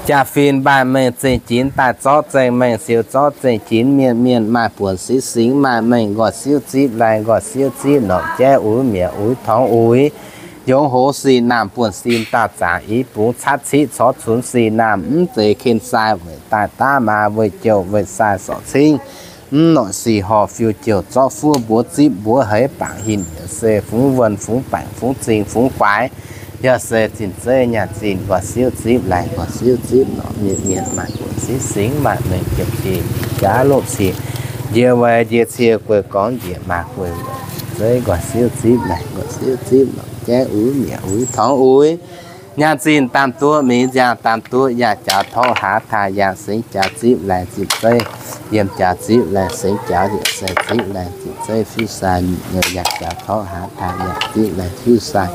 Jaa-fin mbaih mengh zengc jinx daaih zorqv zengc mengh siou zorqv zengc jinx mienh mienh maaih buonc singx singx maaih mengh nqoi siouv zipv laengh nqoi siouv zipv norqc jaiv uix mietc uix torngx uix, yongz hoz sic naamh buonv sin daauh zaangc i bungx catv ciqv corc cunx sic naamh mv zeiz ken sai weic daaih daav maa weih jouh weih sai sorc cingv. Mv noic sic horh fiuv jouh zorqv fuov mbuov zipv mbuov heix bangc hinc yaac se fungx wuonh fungx baengc fungx zingh fungx guaix. Yaac se zinh zeiv nyaanh zinh nqoi siouv zipv laengh nqoi siouv zipv norqc mienh mienh maaih buonc singx singx maaih mengh jiem cie jaax longh cie njiec weic njiec cie guei gorngv njiec maa guei weic zinh zeiv nqoi siouv zipv laengh nqoi siouv zipv norqc jaiv uix mietc uix torngx uix. Nyaanh zinh daamh duqv mingh nziaangx daamh duqv yaac jaax torv haax taaih yaac singx jaax zipv laengh zinh zeiv, yiem jaax zipv laengh singx jaax yietc se zipv laengh zinh zeiv fiuv sai nyic nyouz yaac jaax torv haax taaih yaac zipv laengh fiuv sai,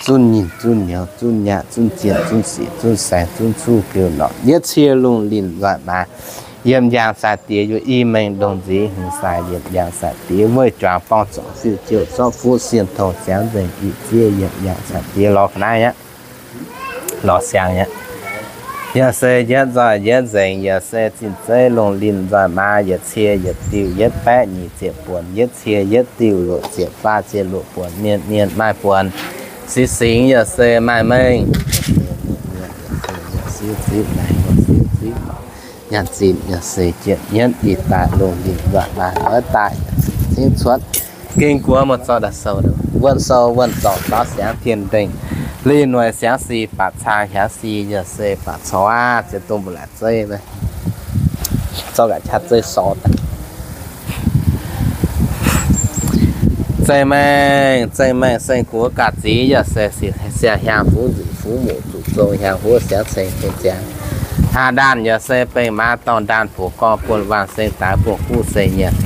zunv nyinh zunv nyouz zunv nyaah zunv zienh zunv sic zunv saeng zunv cuv geu norqc yietv cie lungh linh nzoih maaz. Yiem yaangh sai diex yuoqc i mengh ndongh nzix hmz sai yiem yaangh sai diex weih juangc borng zorc fiuv jouh zorqv fuqv sienh tong siangx nzengc i ziev yiem yaangh sai diex lorz ga'naaiv aqv. Lorz siangx aqv. Yaac se yietv nzoih yietv nzengc yaac se zinh zeiv lungh linh nzoih maaz yietc cie yietc diuh yietv baeqv nyic ziepc buonc yietv cie yietv diuh luoqc ziepc faah ziepc luoqc buonc mienh mienh maaih buonc singx singx yaac se maaih mengh. Nyaanh zinh yaac se jienv nyienv ih daaih lungh linh nzoih maaz oix daaih cingv cuotv. Ging guoqv muoz-doic daaih sou, wuonh sou wuonh zorc zaux siangx tien ndengh, linh noic siangx sic baac caa hiaangx sic yaac se baac corc aqv. Ziex dongh mbuo laaic zeiv, zorqv ga'qaqv zeiv sou daaih. Zeih maengh, zeih maengh, seng-guoqv ga'zic yaac se siec hiaangx fuqv nzuqc fuqv muqc zuqc zong hiaangx huov siangx ceng ceng ziangx. Haav ndaanh yaac se bengh maaz dorh ndaanh buoz gorngv buonv waangh seng daaix buonv guv seng nyienc.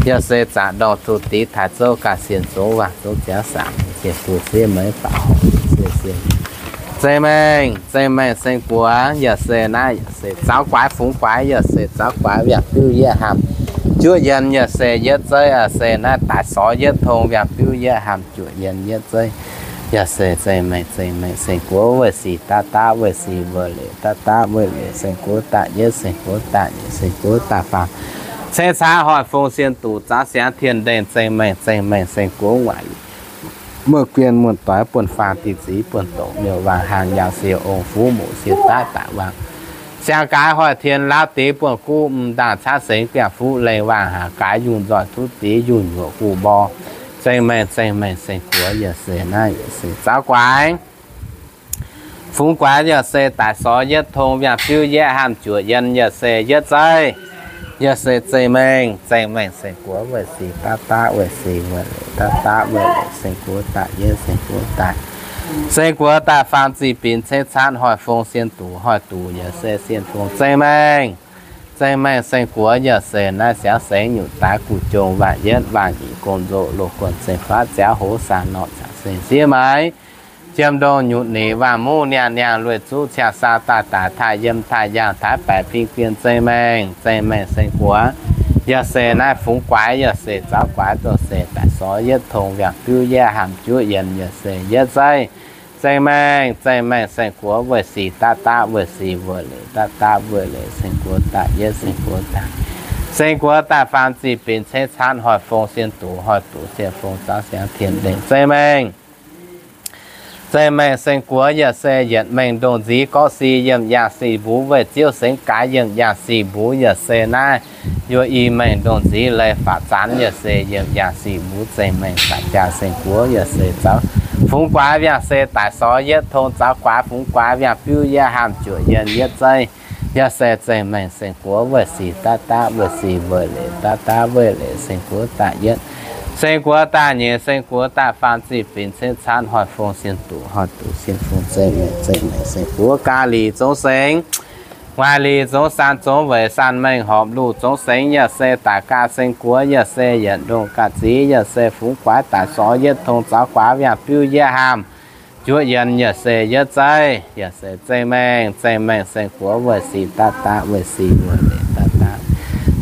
Yaac se zaqc ndorngh zuqc diqv taaix zouv ga'sienx zongx waangh zongx ziangx saangc sienx bun siev meix baac horc siev siev. Zeih maengh, zeih maengh, seng-guoqv yaac se naaiv yaac se zaux guaix fungx guaix yaac se zaux guaix yaac biuv yietv hamh juoqv yienh yaac se yietv zeiv se naaiv daaih sorx yietv tong yaac biuv yietv hamh juoqv yienh yietv zeiv. Yaac se zeih maengh, zeih maengh, seng-guoqv weih sic daav daav weih sic wuov leiz daav daav weih leiz seng-guoqv daaih yietv seng-guoqv daaih nyeic seng-guoqv daaih faam ceix caaiv hoic fong sien duqv zaux siangx tien ndengh. Zeih maengh, zeih maengh, seng-guoqv waaic muoz-guien muoz-doic buonv faam diqv ziv buonv dongc miuc waangh haangh yaauc siec ong fuqv muqc siec daav daaih waangh siang gaaix hoic tien lauv deix buonv guv m'ndaangh caaiv sengx biangh fuqv lengh waangh haangh gaaix yungh nzoih tuv deix yungh nyuoqc guv mbo. Zeih maengh, zeih maengh, seng-guoqv yaac se naaiv yaac se zaux guaix fungx guaix yaac se daaih sorx yietv tong yaac biuv yietv hamh juoqc yienh yaac se yietv zeiv. Yaac se zeih maengh, zeih maengh, seng-guoqv weih sic daav daav weih sic wuov leiz daav daav weih leiz seng-guoqv daaih yietv seng-guoqv daaih, seng-guoqv daaih faam ziqc binc ceix caanv hoic fong sien duqv hoic duqv yaac se sien fong. Zeih maengh, zeih maengh, seng-guoqv yaac se naaiv siangx sengx nyutc daaix guv jong waaic yietv waaic nyic gong nzoqc loz guonc seng-faatv ziangx hoz saah norqc caux seng siev meix jiem ndongh nyutc nyic waaic muv niangh niangh lueic zuqv ciangh saa daaih daaih taaih yiem taaih yaangh taaix baeqc fing bien. Zeih maengh, zeih maengh, seng-guoqv yaac se naaiv fungx guaix yaac se zaux guaix doz se daaih sorx yietv tong yaac biuv yietv hamh juoqv yienh yaac se yietv zeiv. Zeih maengh, zeih maengh, seng-guoqv weih sic daav daav weih sic wuov leiz daav daav weih leiz seng-guoqv daaih yietv seng-guoqv daaih, seng-guoqv daaih faam ziqc binc ceix caanv hoic fong sien duqv hoic duqv sien fong zaux siangx tien ndengh. Zeih maengh, zeih maengh, seng-guoqv yaac se yietc mengh ndongc nziv gorqv si yiem yaangh sic mbuv weih ziouv sengx gaaix yiem yaangh sic mbuv yaac se naaiv yuoqv i mengh ndongc nziv leiz faatv zanv yaac se yiem yaangh sic mbuv. Zeih maengh daaih jaa seng-guoqv yaac se zaux fungx guaax yaac se daaih sorx yietv tong zaux guaax fungx guaax yaac biuv yietv hamh juoqc yienh yietv zeiv. Yaac se zeih maengh seng-guoqv weih sic daav daav weih sic weih leiz daav daav weih leiz seng-guoqv daaih yietv, seng-guoqv daaih nyeic, seng-guoqv daaih faam ziqc binc ceix caanv hoic fong sien duqv hoic duqv sien fong. Zeih maengh, zeih maengh seng-guoqv gaax lic zongx sengx, waaic lic zongx saan zongx weic saan mengh horpc luc zongx sengx yaac se daaih gaax seng-guoqv yaac se yietc ndongh ga'ziv yaac se fungx guaax daaih sorx yietv tong zaux guaax yaac biuv yietv hamh juoqv yienh yaac se yietv zeiv. Yaac se zeih maengh, zeih maengh seng-guoqv weih sic daav daav weih sic wuov leiz daav daav,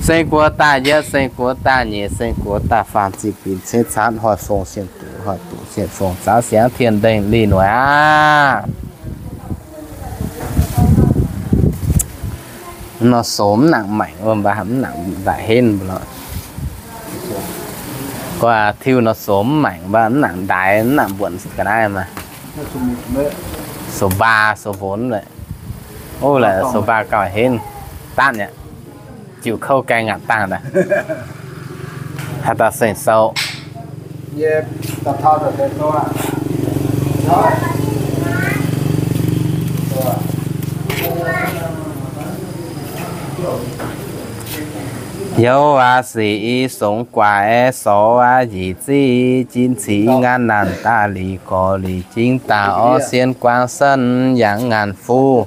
seng-guoqv daaih yietv, seng-guoqv daaih nyeic, seng-guoqv daaih faam ziqc binc ceix caanv hoic fong sien duqv hoic duqv sien fong zaux siangx tien ndengh lih noic aqv. Nor sou mv nangc maengc wuov mv nangc ndaaic henv mbuo lorqc. Gorx tiuv nor sou mv maengc mv nangc ndaix mv nangc mbuonc ga'naaiv maah. Sou mbaa sou mbonx lorqc. Ov, la'sou mbaa gauh henv, daanv aqv. Jiuc kouv gaeng aqv dangh daaih. Haaix dauh seng sou. Youz aqv, sic i songx guaax sorx aqv, njiec ziqv jin cic nganc naanc daaih lic gorx lic jing daaih orv sien guangc sen yangh ngaanc fuqv.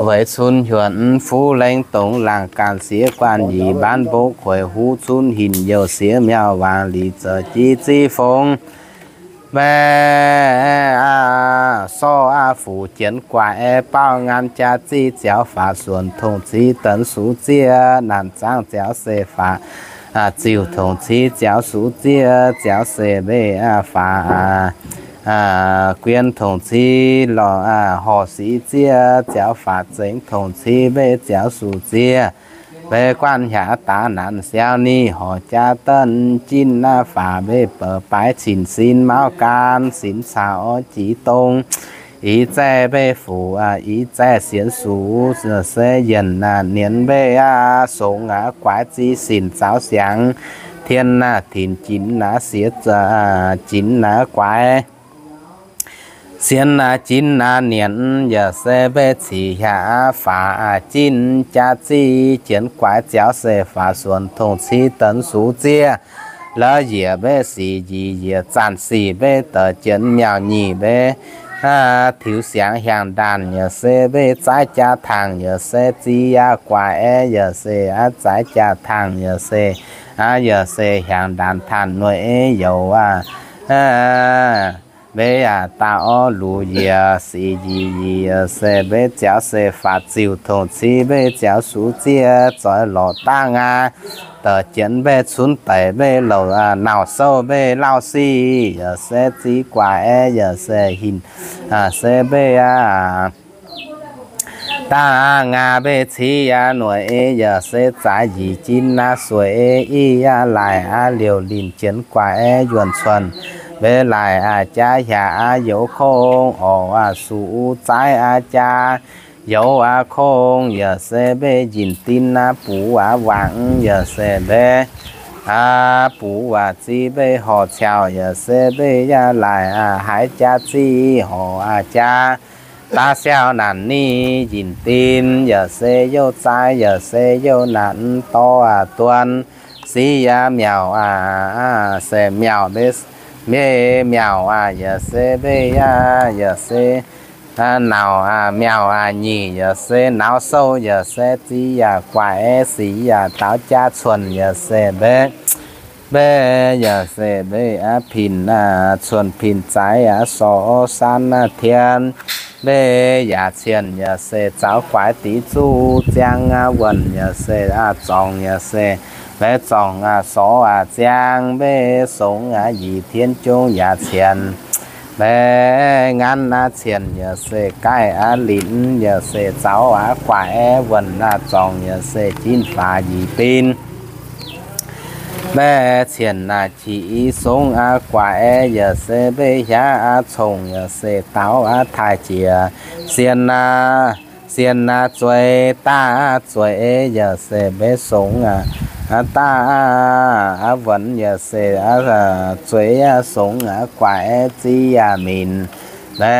Weic cun hiuonh fuqv lengh dongh laangh ganh siex guanh yie mbaanv mbopv kueic huv cunv hinc youh siex miauh waangc lic zoux jiv ziv fong. Mbaeqv aqv, sorv aqv, fuqv jienv guaax aeqv, baauv ngaan jaax ziqv ziouc faaux suonc tongx civ deix suqv zieqv, naanc zaangv ziouc se faaux ziux tongx civ ziouc suqv zieqv, ziouc se mbeqv aqv faaux guien tongx civ lorz horc siqv zieqv, ziouc faaux zengx tongx civ mbeqv ziouc suqv zieqv. Mbeqv guanh hiaangx daaix naanc siauv ni horc jaax deix jin aqv faaux mbeqv bouc baaix cin sin mauv gaan sin caux orv jiex dong. Ih zaeqv mbeqv fuqv ih zaeqv sienx suqv se yienc nienx mbeqv aqv songx aqv guaax ziqv sin zaux siangx tien aqv tinc jinx aqv siex jinx aqv guaax sienx aqv jinx aqv nienx yaac se mbeqv ciqv hiaangx aqv faaux aqv jinx jaax ziqv jienx guaax ziouc se faaux suonc tongx civ deix suqv zieqv. la'yiec mbe sic njiec yiec zanc sic mbe deix jienv miauc nyic mbe tiux siangx hiaangx ndaanh yaac se mbe zaiv jaa tangh yaac se zic yaac guaix aeqv yaac se aqv zaiv jaa tangh yaac se aqv yaac se hiaangx ndaanh tanh nuei aeqv youz aqv. Mbe yaac daaih orv luc yiec sic njiec yiec se mbe ziouc se faatv ziuc tongc cix mbe ziouc sux zieqv zoix lorqc dangh aqv. Deix jienv mbe cunv deix mbe louc nauc souv mbe lauh sic yaac se zic guaix aeqv yaac se hinc se mbe aqv. Dangh aqv ngaa mbe cix aqv nueic aeqv yaac se zaaix njiec jin aqv sueic aeqv ih aqv laaix aqv liouc linh jienv guaix aeqv yuonh cuonx mbe laaix aqv jaav hiaangx aqv youz kongx orqc aqv sux zaiv aqv jaa youz aqv kongx yaac se mbe njinh din aqv buv aqv wangc yaac se mbe buv aqv zic mbe horc ciauc yaac se mbe yaac laaix aqv haiz jaa zic horc aqv jaa daav siau naanc ninh njinh din yaac se youh zaaix yaac se youh naanc dorv aqv duon sic aqv miauc aqv se miauc mbe miauc aqv yaac se mbe yaac yaac se nauc aqv miauc aqv nyic yaac se nauv souv yaac se zic yaac guaix aeqv sic yaac daaux jaa cuonx yaac se mbe mbe yaac se mbe aqv pinc aqv cuonx pinc zaaix aqv sorc san aqv tien mbe yaac cien yaac se zaux guaix dic zuqc ziangx aqv wuonh yaac se aqv zorngc yaac se mbe zorngc aqv sorc aqv ziangx mbe songx aqv njiec tien jong yaac cien mbe nganv aqv cien yaac se gaih aqv linc yaac se zaux aqv guaix aeqv wuonh aqv zorngc yaac se jin faaux njiec bin mbe cien aqv qiex songx aqv guaix aeqv yaac se mbe hiaangx aqv congx yaac se daaux aqv taaih jiex sien aqv sien aqv zueiz daav aqv zueiz yaac se mbe songx aqv daav aqv wuonx yaac se aqv zueiz aqv songx aqv guaix aeqv zic yaac minc mbe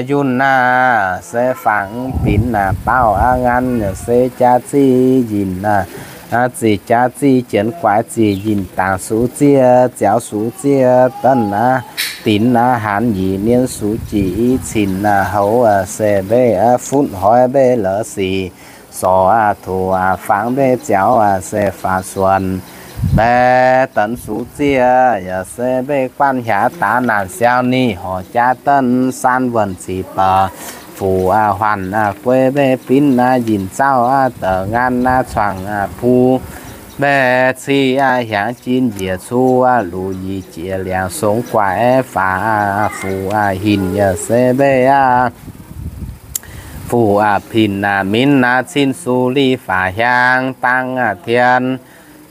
yunh aqv se fangx binc aqv baauh aqv nganv yaac se jaa zic yinh aqv zic jaa zic jienv guaix zic yinh dangx sux zieqv ziaux sux zieqv danv aqv dinx aqv haanz nyic mienh sux jiex i cin aqv houx aqv se mbe aqv futv hoiv mbe la'sic sorc aqv tuc aqv fangx mbe ziaux aqv se faaux suonc mbe danv sux zieqv yaac se mbe guanh hiaax daax naanc siau ninh horc jaa danv san wuonh zic baac fuc aqv huanc aqv guei mbe binc aqv yinh zauv aqv deix ngan aqv cuangx aqv puv mbe cih aqv hiaangx jin njiec cuv aqv luc yie jiex liangx songx guaix aeqv faaux aqv fuc aqv hinc yaac se mbe aqv fuc aqv pinc aqv minv aqv cin sux li faaux hiaang dangh aqv tien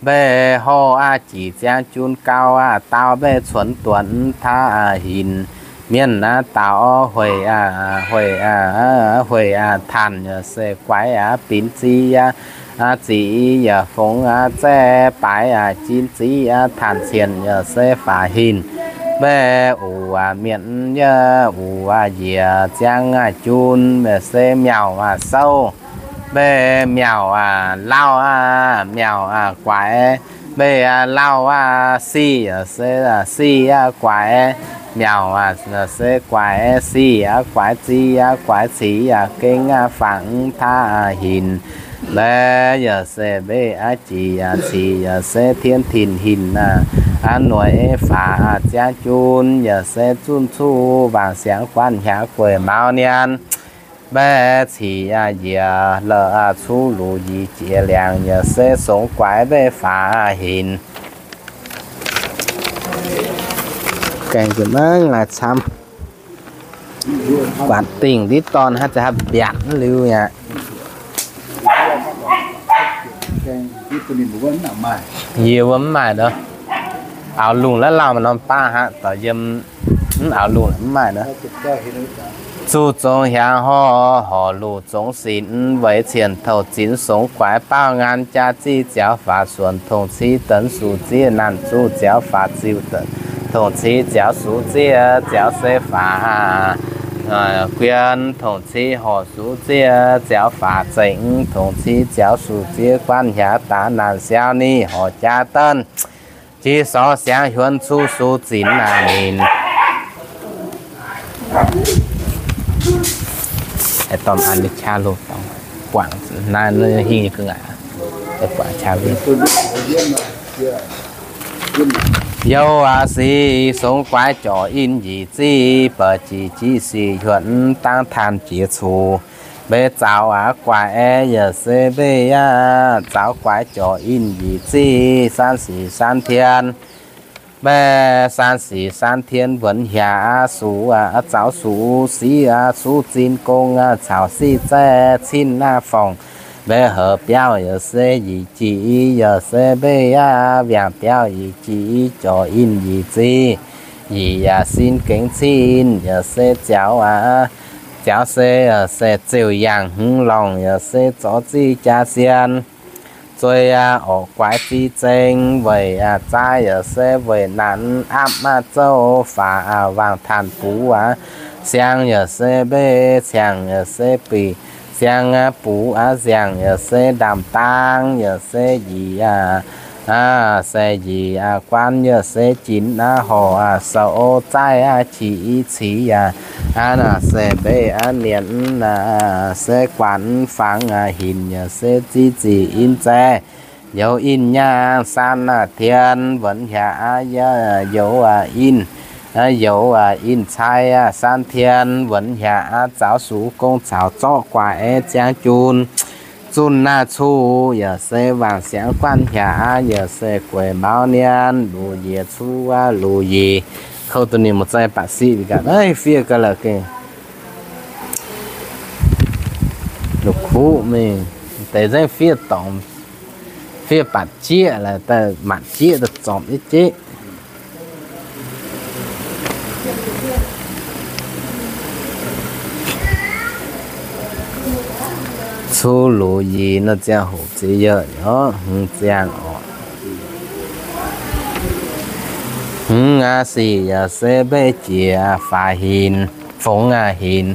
mbe horh aqv jiex ziangx jun gau aqv dau mbe cuonx duonx taav aqv hinc mienh aqv daux hueic aqv hueic aqv hueic aqv tanc yaac se guaix aqv binc zic aqv zic yaac fongx aqv zaeqv baaix aqv jin zic aqv tanc cien yaac se faaux hinc mbe uc aqv mietc yaac uc aqv njiec ziangx aqv jun yaac se miauc aqv souv mbe miauc aqv lauh aqv miauc aqv guaix mbe aqv lauh aqv sic yaac se sic aqv guaix miauc aqv se guaix sic aqv guaix zic aqv guaix cic aqv gengh aqv fangx taav aqv hinc mbe yaac se mbe aqv jic aqv cic yaac se tien tinc hinc aqv aqv nueic faaux aqv ziangx jun yaac se zunh cuv wangc siangx guanh hiaangx gueic maux nian mbe cic aqv njiec la'cuv luc yie jiex liangx yaac se songx guaix mbe faaux aqv hinc. Gaengh nzunc maiv ngaih camv. Guatc dingh ndiev dorn hnangv za'gengh mbiaatc liuz aqv. Yie wuov mv maaih nor. Auv-lungh la'lauh maaih norm baav hnangv, daux yiem mv auv-lungh mv maaih nor. Zuqc zongx hiaangx horh, horh luc zongx sinx, weic cien touh zinx songx guaix baauh ngaan jaa zih ziaux faaux suonc tongc cix denx suc zieqv naanc zuqv ziaux faaux ziuh denx tongc cix ziaux suqv zieqv ziaux se faaux guien tongc cix horc suqv zieqv ziaux faaux zengx tongc cix ziaux suqv zieqv guanh hiaangx daaix naanc siaaux ni horc jaa denx Ih sorv siangx hiuonv cuv sux zinx naaic ninh. Youh aac sic songx guaix jorc in nyic ziv, ba'ziex jiv sic hiuonv dangv tanh jiex cuc. Mbe zaux aac guaix aeqv, yaac se mbe aac zaux guaix jorc in nyic ziv, 三十三天. Mbe 三十三天 wuonx hiaangx aac, sux aac zaux sux siqv aac, sux zinh gong aac caux siqv zaeqv cin naaiv forngc. Mbe houc biauv yaac se nyic jic, yaac se mbe aac wiangh biauv nyic jic jorc in nyic ziv. Nyic yaac sin gengx cin yaac se ziaux aac, ziaux se, se zeuv yangh hmz lorngh yaac se zorz ziqv jaa sien. Zuei aac orqc guaix ziqv zeng, weic aac zaaiv yaac se weic nanc apv maah zouv, faaux aac wangc tanh buv aac, siang yaac se mbe, siang yaac se bic, siang aac buv aac, siang yaac se ndaamv-daang yaac se nyic aac, se nyic aac guaan yaac se jinx aac horc aac soux zaaiv aac qiex i cix yaac aac naaic se mbe aac nienx aac se guanc fangx aac hinc yaac se ziqv ziqc in zaeqv. Youz in nyaangh 三十三天 wuonx hiaangx aac, youz aac in, youz aac in cai aac 三十三天 wuonx hiaangx aac, zaux sux gong caux zorqv guaix aeqv, ziangh jun zunh naaiv cuv yaac se wangc siangx guanv hiaangx aac, yaac se gueic maux nien luc njiec cuv aac luc njiec. Kouv duqv ninh muoz-zaih baac siqv gaax, naaiv fiev ga'lauc gengh la'kuqv mingh. Deix nzengc fiev dorngx, fiev baac jieqv laaix daaih maanc jieqv daaih zorpc jienv jieqv. Cuv luc nyic nor ziangh hoc ziex yaac hmz ziangh orqc. Hmz aac sic yaac se mbe jiex faaux hinc, fongx aac hinc.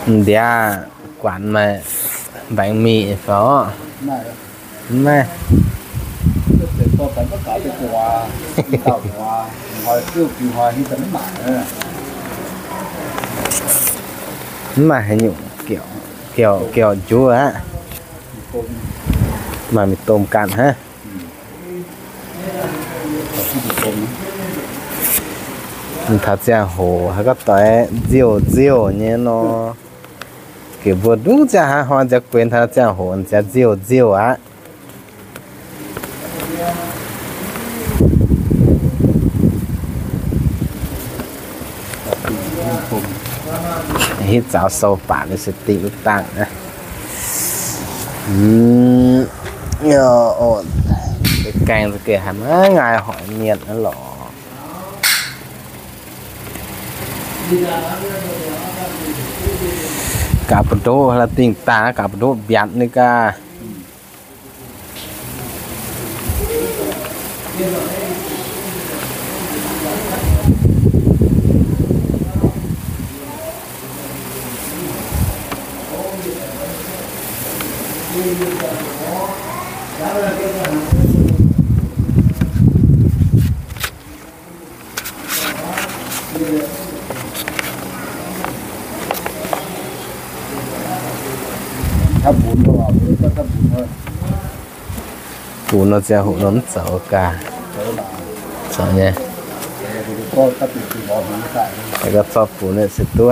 Ndiav guanx maaih mbaengx mic fai? Mv maaih. Mv maaih haaix nyungc, giorc njuov aqv. Maaih mingh domh ganh hnangv. Taux ziangh hoc haaix gorngv doix nziouv nziouv nyei nor, gec mbuo nduqc ziangh hnangv hnoi nziaaux guenx taux ziangh hoc nziaaux nziouv nziouv aqv. Hitv zaux sou baac ninh se dingh wuov dangh aqv. Gaeng za'gengh haiz maiv ngaai hoic mienh aqv lorqc. Gaax buoz-ndoqv la'dingh dangh, gaax buoz-ndoqv mbiatc ninh gaax. Bungx nor ziangh hoc nor mv zoux gaax. Zoux nyei. Gorqv bungx se duqv.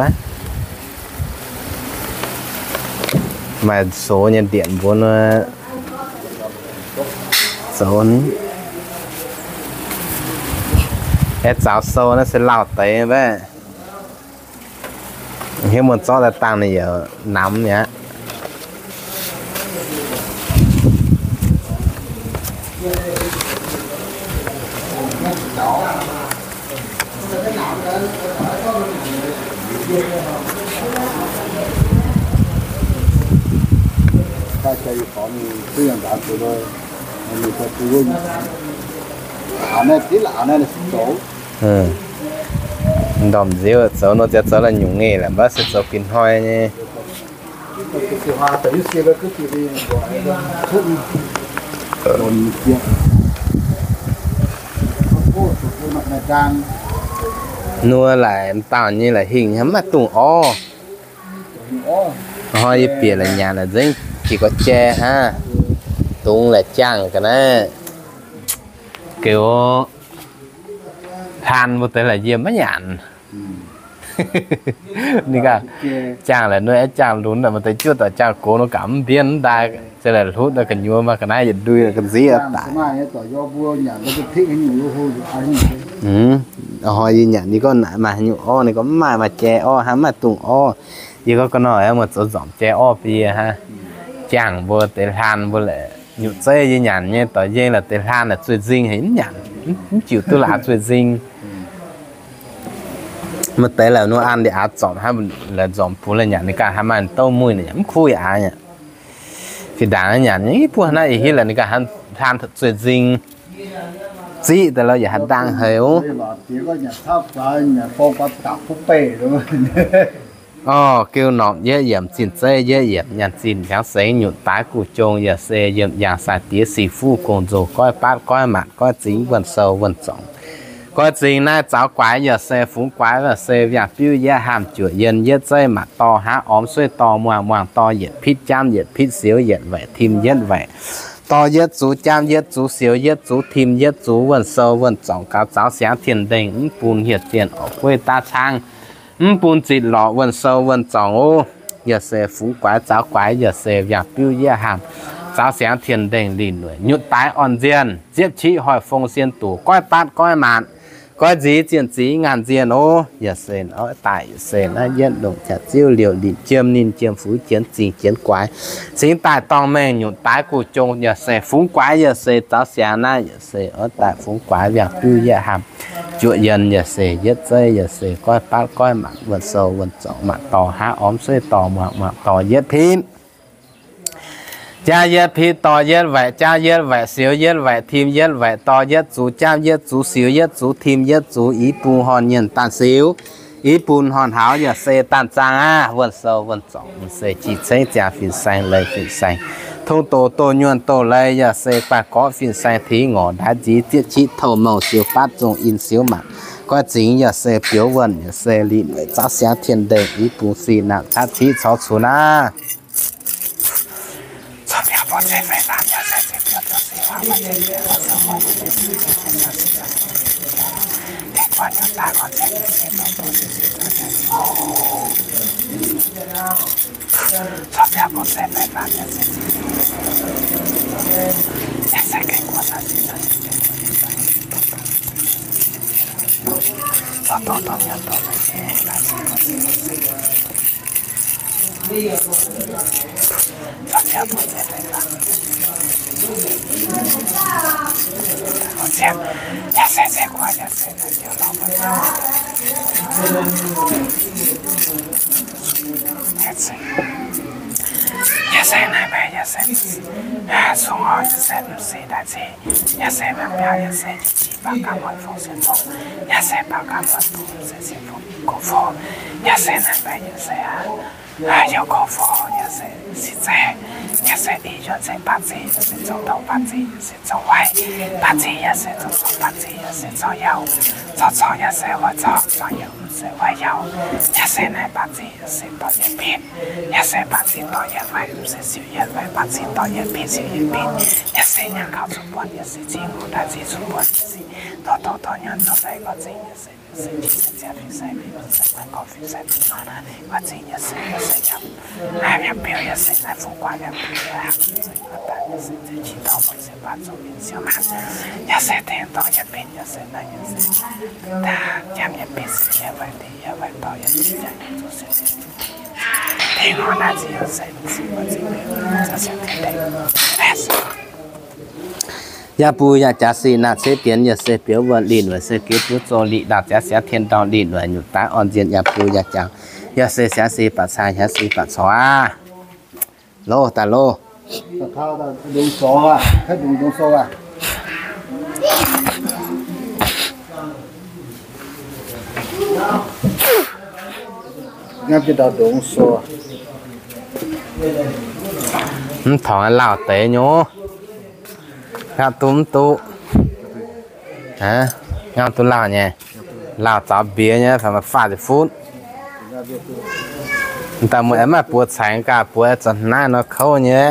Maaih sox nyei ndienc mbuo nor. Zoux, aeqv, zaux sou naaiv se lauh deix mbaeqv. Hniev muonh zorqv daaih dangh ninh yaac namx mi'aqv. Ndorm nziouv zoux nor ziouc zoux la'nyungc nyei la'maah, se zoux gin hnoi nyei. Nor laaix dauh nyei la'hingh hnangv, maiv dungx orv. Hnoi yie bieqc la'nyanc la'nzengc, jiex gorx jai hnangv, dungx la'jangh ga'naaiv. Geuv hlan mbuo deix la'yiem maiv nyanc. Ninh gaax, jangh la'nuov aeqv, jangh lunx, maaih deix juov daaih jangh gox nor gaax mv mbienv daaih, se la'hlutv daaih gu'nyuoz maaih ga'naaiv yietc ndui ga'nziev daic. Hnoi yie nyanc ninh gorngv naaic maaih haaix nyungc orv, ninh gorngv mv maaih, maaih jai orv hnangv, maiv dungx orv. Yie gorngv ga'naaiv muoz zoux nzormc jai orv bun yie hnangv. Jangh mbuo deix hlan mbuo la'nyungc zeiv yie nyanc nyei, dorh yie la'deix hlan la'zueih nzing haic mv nyanc, mv jiuc duqv la'zueih nzing. Maaih deix la'nuov an ndiev aav zorpc hnangv, la'nzormc bungx la'nyanc ninh gaax hnangv, maaih douv muiz ninh yaac mv kuv yaac aav nyei. Fih ndaangc nyanc nyei buov naaiv ih hitv la'ningv gaax hnangv hlan zueih nzing. Ziqv daaih lorqc yaac hnangv ndaangc haic oc. Orv, geu norqc yietv yiemc, zinh zeiv yietv yiemc, nyaanh zinh hnyangx sengx, nyutc daaix guv jong, yaac se yiem yangh sai diex sic fuqv gong-nzou, goiv baatv goiv maanc, goiv zingx wuonh sou wuonh zorngc. Goiv zingx naaiv zaux guaix yaac se fungx guaix, yaac se viangh biuv yietv haamh, juoqc yienh yietv zeiv, maanc dorh haav ormx sueiv dorh muangh, muangh dorh yietc pitv jaamv, yietc pitv siux, yietc waeqc tim yietv waeqc, dorh yietv zux jaamv, yietv zux siux, yietv zux tim, yietv zux wuonh sou wuonh zorngc, gaux zaux siangx tien-ndengh, mv bun hieh zienh orqc gueiv daav caangv, mv bun zitc lorqc wuonh sou wuonh zorngc oc. Yaac se fungx guaix zaux guaix, yaac se viangh biuv yietv haamh, zaux siangx tien-ndengh lih nueic, nyutc daaix orn nzienh, ziepv qiv hoic fong sien doqc, goiv baatv goiv maanc, goiv nziz zienh ziz ngaanh nzienh oc. Yaac se oix daaih yaac se naaiv yietv longc jaax ziouv liouc linc jiem ninh jiem fuix jienx zingh jienx guaix, cingx daaih dorngh mengh nyutc daaix guv jong, yaac se fungx guaix, yaac se zaux siangx naaiv, yaac se oix daaih fungx guaix viangh biuv yietv haamh, juoqc yienh, yaac se yietv zeiv, yaac se goiv baatv goiv maanc, wuonh sou wuonh zorngc, maanc dorh haav ormx sueiv dorh muangh, muangh dorh yietv pitv jaamv, yietv pitv dorh yietv waeqc jaamv, yietv waeqc siux yietv waeqc tim yietv waeqc, dorh yietv zux jaamv, yietv zux siux, yietv zux tim, yietv zux i bung horn nyienh daanh siux, i bung horn hauz, yaac se daanh zaang aqv. Wuonh sou wuonh zorngc, se jih cengv ziangx fin-saeng leiz fin-saeng, tong doz doz nyuonh doz leiz, yaac se baengh gorqv fin-saeng tingx ngorc ndaaiv nziv ziepv qiv touh mouh siou baatv zong in siou maanc, goiv zingx yaac se biouv wuonh, yaac se lih mueic zaux siangx tien-ndengh i bung sic naamh caqv ciqv corc cunx aqv. Yaac se naaiv mbaeqc yaac se, zungh oix yaac se mv seix daaih ceix, yaac se mangc biauv yaac se qiex jiez baaux gapv hoic fongc sien fongc, yaac se baaux gapv hoic bungx se sien fongc gorngv fongc, yaac se naaiv mbaeqc yaac se aqv, yaac gorngv fongc yaac se six zeiv, yaac se i yuonh se baav zeiv, yaac se zong douh baav zeiv, yaac se zong waaic baav zeiv, yaac se zong douh baav zeiv, yaac se corc yaac, corc corc yaac se waaic corc, corc yaac mv se waaic yaac, yaac se naaiv baav zeiv yaac se dorh yietv pitv, yaac se baav zeiv dorh yietv waaic, mv se siou yietv waaic, baav zeiv dorh yietv pitv, siou yietv pitv, yaac se nyaanh gauh zuqc buonc, yaac se zingh hungh daaih zingh zuqc buonc, yaac se dorh dorh dorh nyaanh dorh daaih gorx zingh, yaac se Yaac bun yaac jaax sic naaiv ceix bienx yaac se biouv wuonh lih nueic se gux duqv zoux liqc ndaangc ziangx siangx tien-ndorngh lih nueic nyutc daaih orn nzienh yaac bun yaac jaax Yaac se siangx si baac cai, siangx si baac corc aqv. Loz daaih loz. Mv tongx lauh deix nyei. Ngapv duqv mv duqv? Ngapv duqv lauh nyei. Lauh zaux mbiex nyei, faah ziepc futv. Daaih muoz aengx maaih buoz caengx gaax, buoz zuqc naaiv nor kouv nyei.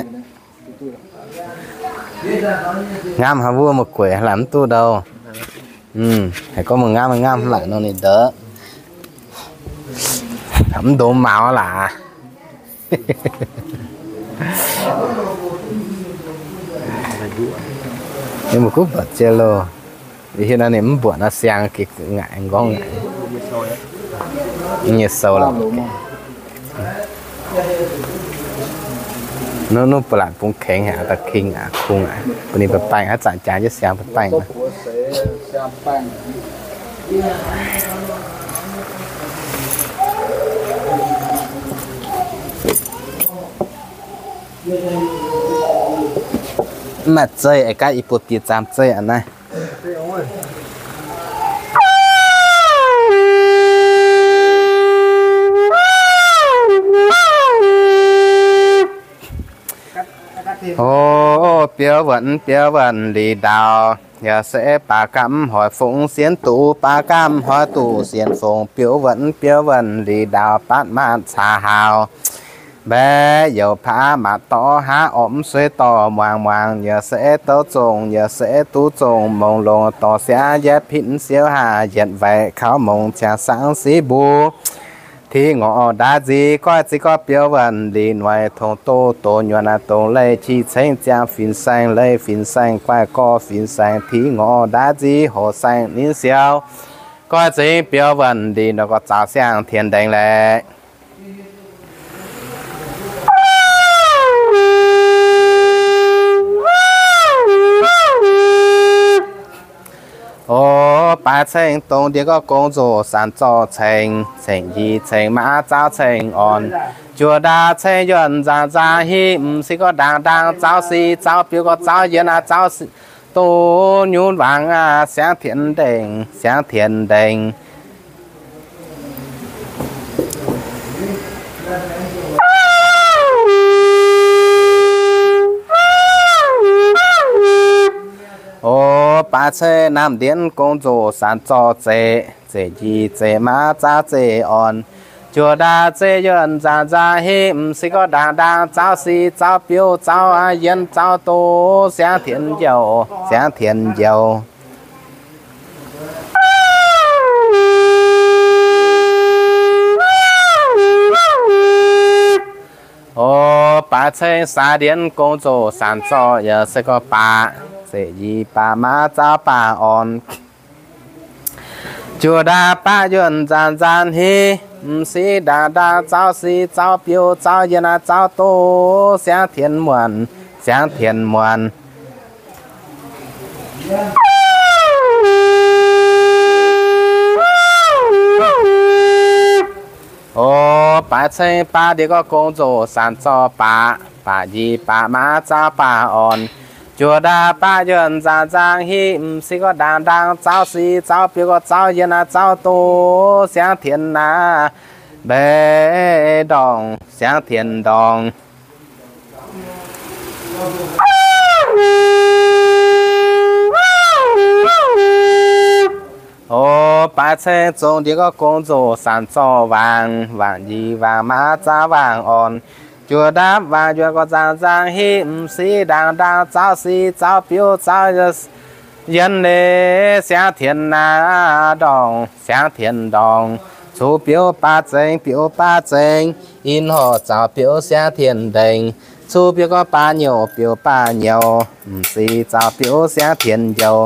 Ngamv haaix wuov muoz-gueic laaic mv duqv ndouh. Haiz gorngv muoz ngamv, ngamv laaic nor ninh ndouh. Mv ndongx maux laaic. Ninh mbuo kuv buatc jienv loh. Hiuv naaiv ninh mv mbuoqc naaiv siang gengh ngaaic nqorngv ngaaic nyei sou lorqc. Nuv, nuv ba'laqc bungx kengx haic, da'king aqv, kungx aqv, bun ninh baengh-baengh aqv, zanc jaax jienv siang baengh-baengh. Mv maaih zeiv, aengx gaav i buo bieqc zaamc zeiv aqv naaiv. O, biouv wuonh, biouv wuonh liuz ndaauh, yaac se baac gamh hoic fungx sienx duqv, baac gamh hoic duqv sienx fungx, biouv wuonh, biouv wuonh liuz ndaauh, baatv maatv caax haaux. Mbaeqc youc paav maac dorv haav orqc, mv suiv dorh muangx muangx, yaac se douv zongh, yaac se duqv zongh mongx longx, dorh siav njiec pitv siouv haac, yietc weic kaux mongx ciangx sangv siv mbuo. Tiqv ngorc ndaaiv nziv goiv zingh gorngv biouv wuonh liuz noic, tongx doz doz nyuonh aac, dongh leih qiex cengx ziangh fin-saeng, leih fin-saeng guaih gorx fin-saeng, tiqv ngorc ndaaiv nziv hoc saeng ninh siou. Goiv zingh biouv wuonh liuz noic, gorx zaux siang-tien ndengx laeqc. O, baaix ceng dongh ndie gorngv gong nzoh sanx zorqv ceng, ceng nyic ceng maav zaux ceng orn, juoz ndaauv ceng yuonh nzaangc nzaangc hiv, m'sieqv gorngv ndaangc ndaangc zaux sic zaux biouv gorx zaux yienx aac zaux sic, doz nyunv wangc aac siangv tien ndengc, siangv tien ndengc. O, baaix ceng naamh ndienv gong nzoh sanx zorqv zeqc, zeqc nyic zeqc maav zaux zeqc orn, juoz ndaauv zeqc yuonh nzaangc nzaangc hiv, m'sieqv gorngv ndaangc ndaangc zaux sic zaux biouv zaux aac yienx zaux doz siangv tien njoux, siangv tien njoux. O, baaix ceng saax ndienv gong nzoh sanx zorqv yaac se gorngv baac, zeqc nyic baac maav zaux baac orn, juoz ndaauv baav yuonh nzaangc nzaangc hiv, m'sieqv ndaangc ndaangc zaux sic zaux biouv zaux yienx aac zaux doz siangv tien muonc, siangv tien muonc. O, baaix ceng baav ndie gorngv gong nzoh sanx zorqv baac, baac nyic baac maav zaux baac orn, juoz ndaauv baav yuonh nzaangc nzaangc hiv, m'sieqv gorngv ndaangc ndaangc zaux sic zaux biouv gorx zaux yienx aac zaux doz siangv tien naaiv mbeix ndorngc, siangv tien ndorngc. O, baaix ceng zong ndie gorngv gong nzoh sanx zorqv waangc, waangc nyic waangc maav zaux waangc orn, juoz ndaauv waangc yuonh gorx nzaangc nzaangc hiv, m'sieqv ndaangc ndaangc zaux sic zaux biouv zaux yienx leiz siangv tien naaiv ndorngc, siangv tien ndorngc. Cuv biouv baav zengx, biouv baav zengx, in horc zaux biouv siangv tien ndengc. Cuv biouv gorngv baav nyouc, biouv baav nyouc, m'sieqv zaux biouv siangv tien njoux.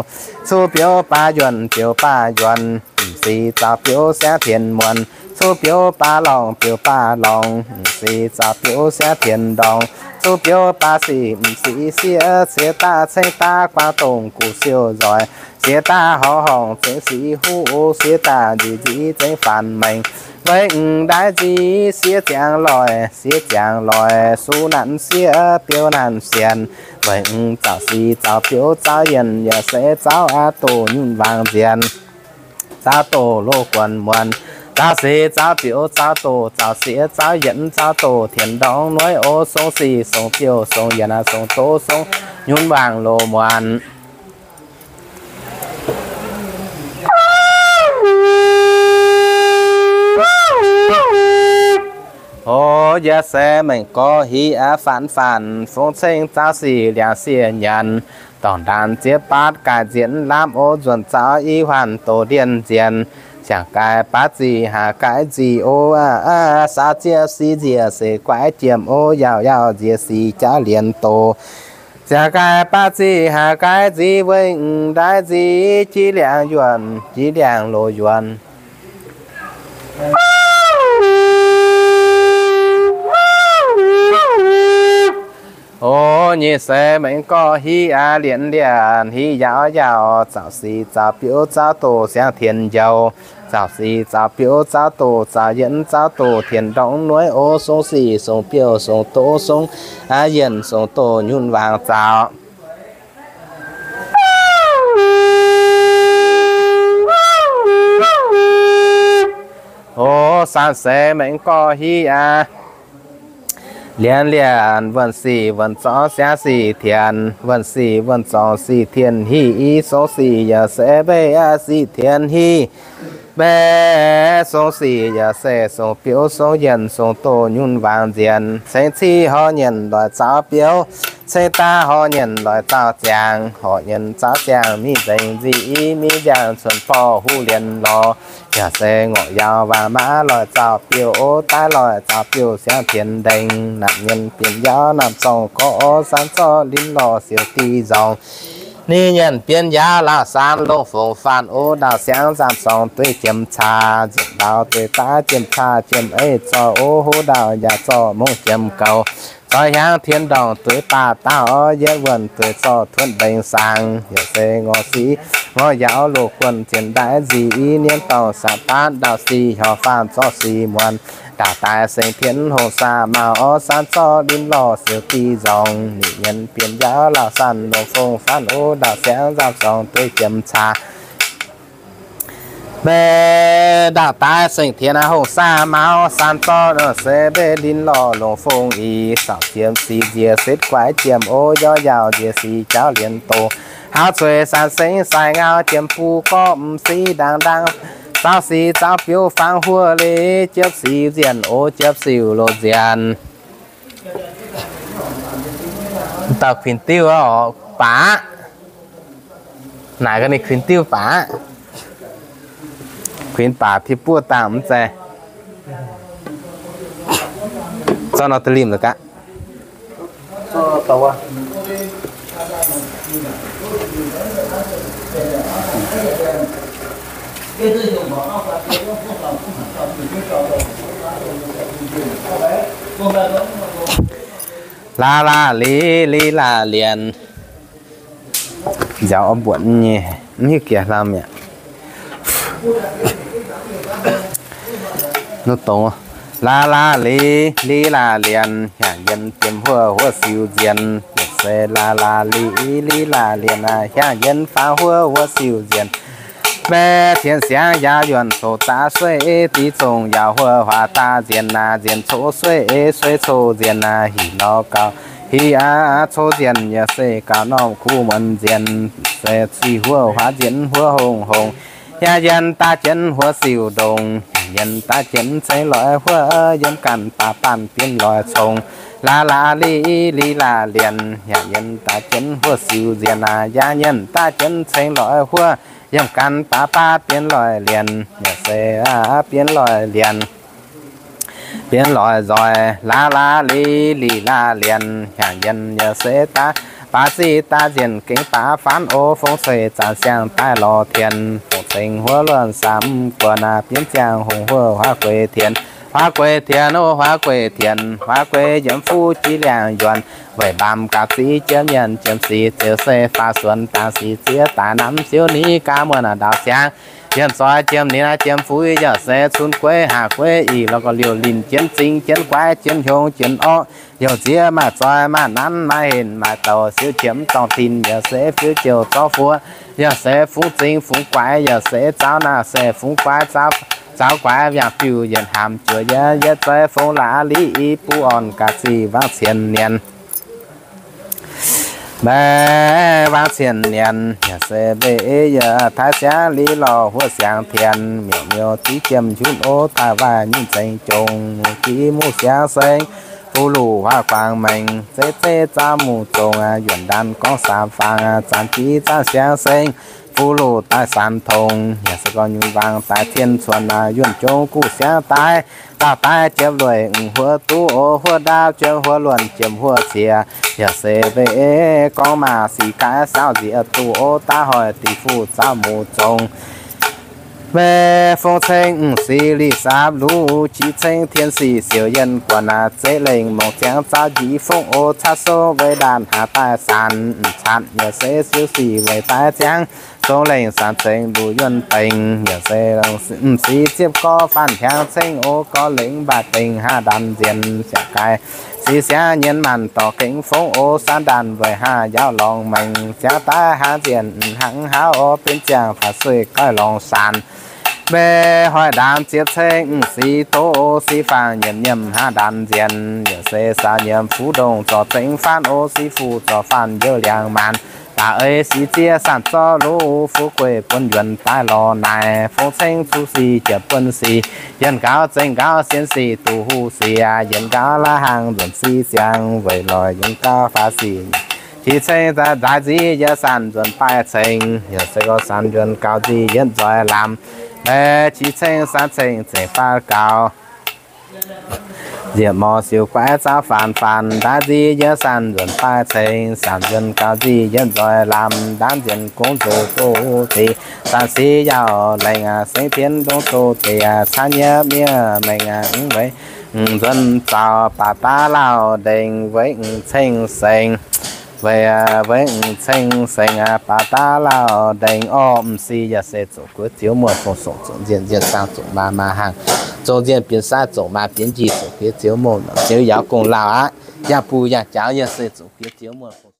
Cuv biouv baav yuonh, biouv baav yuonh, m'sieqv zaux biouv siangv tien muonc. Cuv biouv baav lorngc, biouv baav lorngc, m'sieqv zaux biouv siangv tien ndorngc. Cuv biouv baav sic, m'sieqv siev siev daaih ceng daaih guangc dongh guv siouc nzoih. Siev daaih horngc horngc zengx sic huv, siev daaih nzic nzic zengx faanx maengx. Weic ndaaiv nziv siev ziangx loic, siev ziangx loic, suv nanv siev biouv nanv sienx. Weic zaux sic zaux biouv zaux yienc, yaac se zaux aqv doqc nyunc waangc nzienx. Zaux doqc loz guonc muonc, zaux sic zaux biouv zaux doqc, zaux siev zaux yienc zaux doqc, tienx ndorngx nueiv o, song sic song biouv song yienc, song doz song nyunc waangc loz muonc. O, yaac se mengh gorx hiv aqv faanv faanv, fong ceng zaux sic liangx siev nyanc, dorngc ndaanx ziex baatv gaaix nzienx lamh o, nzuonx zaux i huaanh doqc ndienh nzienx, siangx gaaix baav zic haaix gaaix nzic o, saax ziex sic nziec se guaix jiem o, yaauc yaauc nziec sic jaav lienx doqc. Ziangh gaaix baav zic haaix gaaix nzic weic ndaaiv nziv jiv liangx yuonh, jiv liangx loz yuonh. O, nyic seix mengh gorx hiv aqv lienx lienx, hiv yaauc yaauc, zaux sic zaux biouv zaux doqc siangx tienx njoux, zaux sic zaux biouv zaux doqc zaux yienx zaux doqc, tienx ndorngx nueiv o, song sic song biouv song doz song yienc song doqc nyunc waangc zaux. O, saanv seix mengh gorx hiv aqv lienx lienx, wuonh sic wuonh zorngx siangx sic tienx, wuonh sic wuonh zorngx sic tienx hiv, i song sic yaac se mbeix sic tienx hiv, mbeix song sic yaac se song biouv song yienc song doqc nyunc waangc nzienx, ceng civ horh nyienc loic zaux biouv, ceng daav horh nyienc loic zaux ziangx, horh nyienc zaux ziangx mingh nzengc nzic i, mingh nziangx cuonx borh huv lienx lorz, yaac se ngorc yaauc waac maav loic zaux biouv o, daaih loic zaux biouv siangx tienx ndengc, naamh nyienc bienx yaauv naamh zorngh gorx o, saanv zorqv linv lorh siouc diqc nzorngh. Ninh nyienc bienx yaauv laauh saanv longx fongc faanv o, ndaauh siangx nzamv zorngh dueiv jiem caa, nzengc ndaauv dueiv daav jiem caa jiem eix zorqv o, hov ndaauh yaac zorqv mongh jiem goux, zoih hiaangv tien ndorngh dueiv baac daauh o, yietv wuonh dueiv zorqv tuotv mbengx saangx, yaac se ngorc sic ngorc yaauv loz guonh zienx ndaaiv nzic i, nyienz dorngh saanv baatv ndaauh sic horc faanv zorqv sic muonc, ndaauh daaih seng tienx hongh saa maux o, saanv zorqv linv lorh siouc diqc nzorngh, ninh nyienc bienx yaauv laauh saanv longx fongc faanv o, ndaauh siangx nzamv zorngh dueiv jiem caa. Mbe ndaauh daaih seng tienx hongh saa maux, saanv zorqv se mbe linv lorh longx fongc i, caux jiem sic nziec setv guaix jiem o, yaauv yaauc nziec sic jauv lienx doqc, haav cueix saanv sengx sai ngau jiem buv gorqv m'sic ndaangc ndaangc, zaux sic zaux biouv fangx huoqv leiz, jiepv sic nzienh o, jiepv sic loz nzienh. Dauh kuinx diuv oc, baac. Naaic gaax ninh kuinx diuv baac. Kuinx baac piev buov dangh mv zeiz. Zorqv nor da'limh la'gaqv. Laax laax liz, liz laax lienc. Nziaaux mbuonc nyei, mv hiuv jiex hlam mi'aqv. Laax laax liz, liz laax lienc, hnyangx yienh jiem huoqv, huoqv siou nzienh. Yietc se laax laax liz, liz laax lienc aac, hnyangx yienh faanx huoqv, huoqv siou nzienh. Mbaeqv tienx siangx yaauc yuonh, coqv zaqc sueih diqc zongh yaauc huoqv huaax daaih nzienh aac, nzienh coqv sueih, sueih coqv nzienh aac, hinc nor gaux, hinc aac coqv nzienh, yaac se gaux norm kuv muonz nzienh. Se sic huoqv huaax nzienh huoqv hongh hongh, hnyangx yienh daaih jienv huoqv siou ndongc, hnyangx yienh daaih jienv ceng loic huoqv, yiem ganh baav baanh bienv loic congx. Laax laax liz, liz laax lienc, hnyangx yienh daaih jienv huoqv siou nzienh aac, yaauc yienh daaih jienv ceng loic huoqv, yiem ganh baav baanh bienv loic lienc, yaac se bienv loic lienc. Bienv loic nzoih, laax laax liz, liz laax lienc, hnyangx yienh yaac se daaih baav ziqc daaih nzienh gengh baav faanv o, fong cueiv zanc siang daaih lorz tien, fong ceng huoqv luonh samv guon aac, bienv ziangh hungh huoqv huaav gueix tien, huaav gueix tien o, huaav gueix tien, huaav gueix yiem fuqv jiex liangx yuonh, weic mbaamz gaax ziqv jiem yienh jiem sic ziouc se faaux suonx dangx sic ziex daaih namv ziouc ni gaax muonh ndaauv siangx. Yienh zoix jiem ninh naaiv jiem fuix, yaac se cun gueiv haac gueiv ih lorz gauh liouh linh jienv zing jienv guaiv jienv hiong jienv orqv. Youh nziev maaih zoih maaih nanv maaih henc maaih douc siou qiemx dorngh tin, yaac se fiuv jouh zorqv fuoqv, yaac se fungx zing fungx guaix, yaac se zaaux naaiv se fungx guaix zaaux, zaaux guaix yaac fiuv yietc hamc juoqc yie, yie zoih fungx la'liv i buv orn ga'zih wangc cien nienx. Maiv wangc cien nienx, yaac se mbe yie taaix siangx li lorh huoqv siangx tien, miuc miuc ziv jiem hiuv o daaih waaih nyinh zengx jongx, muv jiv muv siangx seng, fu luc huaav guangc mengh, zeiv zeiv zaauv muc zongx, yuonc ndanc gorngv saam fangx, zanc jiv zanc siangx seng, fu luc daaih san tongx, yaac se gorngv nyungc wangc daaih tien cuonx, yuonc jongx guv siangx daaih, daauh daaih jiepv lueic, huoqv duqv o huoqv ndaauv, jiemv huoqv luonh, jiemv huoqv ciex, yaac se mbe gorngv maaih sic gaaix saauv nziex duqv o daav hoic diqc fuqv zaauv muc zongx. Mbe fongv ceng m'sic lic saapv luv, qiex ceng tien sic siouc yienh guonc, zeiv lengh mongc ziangx zaauv njiec fongv o caqv sou weic ndaanh haaix daaih sanc, m'catv yaac se siouc sic weic daaih ziangx, zong lengh sanc ceng luc yuonh dengx, yaac se m'sic ziepv gorx faanh hiaangx ceng o gorx lengh mv baac dengx haav ndaanh nzienh siangx gaaix, sic siangx nyienz maanc dorh gengh fongv o san ndaanh weic haav yaauv lorngx mengh, ziangx daaih haav nzienh m'hnangv haav o benx ziangh faatv sueih goiv lorngx saanc. Mbe hoic ndaamv ziepv ceng m'sic doz o sic faanh nyiemc nyiemc haav ndaanh nzienh, yaac se saau nyiemc fuqv ndongh zorc zengx faanv o sic fuqv zorc faanv youh liangx maanc, baac ei sic ziex sanc zorqv luv fuqv gueiv buonv yuonx daaih lorz naaic, fongv ceng cuv sic jiepv buonv sic, yienh gaux zengx gaux sienx sic duqv huv sic, yienh gaux la'hnaangx nzuonx sic ziangx weic lorz yienh gaux faatv sic. Qiex ceng daaih nzaaix nziv yie sanc nzuonx baaih ceng, yaac se gorngv sanc nzuonx gaux nziv yienh nzoih lamz. Mbe qiex ceng sanc ceng zengc faatv gaux, nziepc morc siouc guaix zaauv faanx faanx, ndaaiv nziv yie sanc nzuonx baaih ceng, sanc nzuonx gaux nziv yienh nzoih lamz, ndaaiv nzienh gong zoux doz deix, sanc sic yaauh lengh sengx tien ndongc doz deix, caaiv nyei miev mengh weic nzuonx zaux baac daav lauh ndengc weic ceng sengx, weic, weic ceng sengx baac daav lauh ndengc orqv. M'sic yaac se zuqc guiex ziouv muonh fongc songc zuqc nzienh nzienh zaangh zuqc maa maa hnaangx, zuqc nzienh bienx sai zuqc maa bienx njiec zuqc guiex ziouv muonh ziouv yaauv gong lauh aqv. Yangh buc yangh jaauv yaac se zuqc guiex ziouv muonh fongc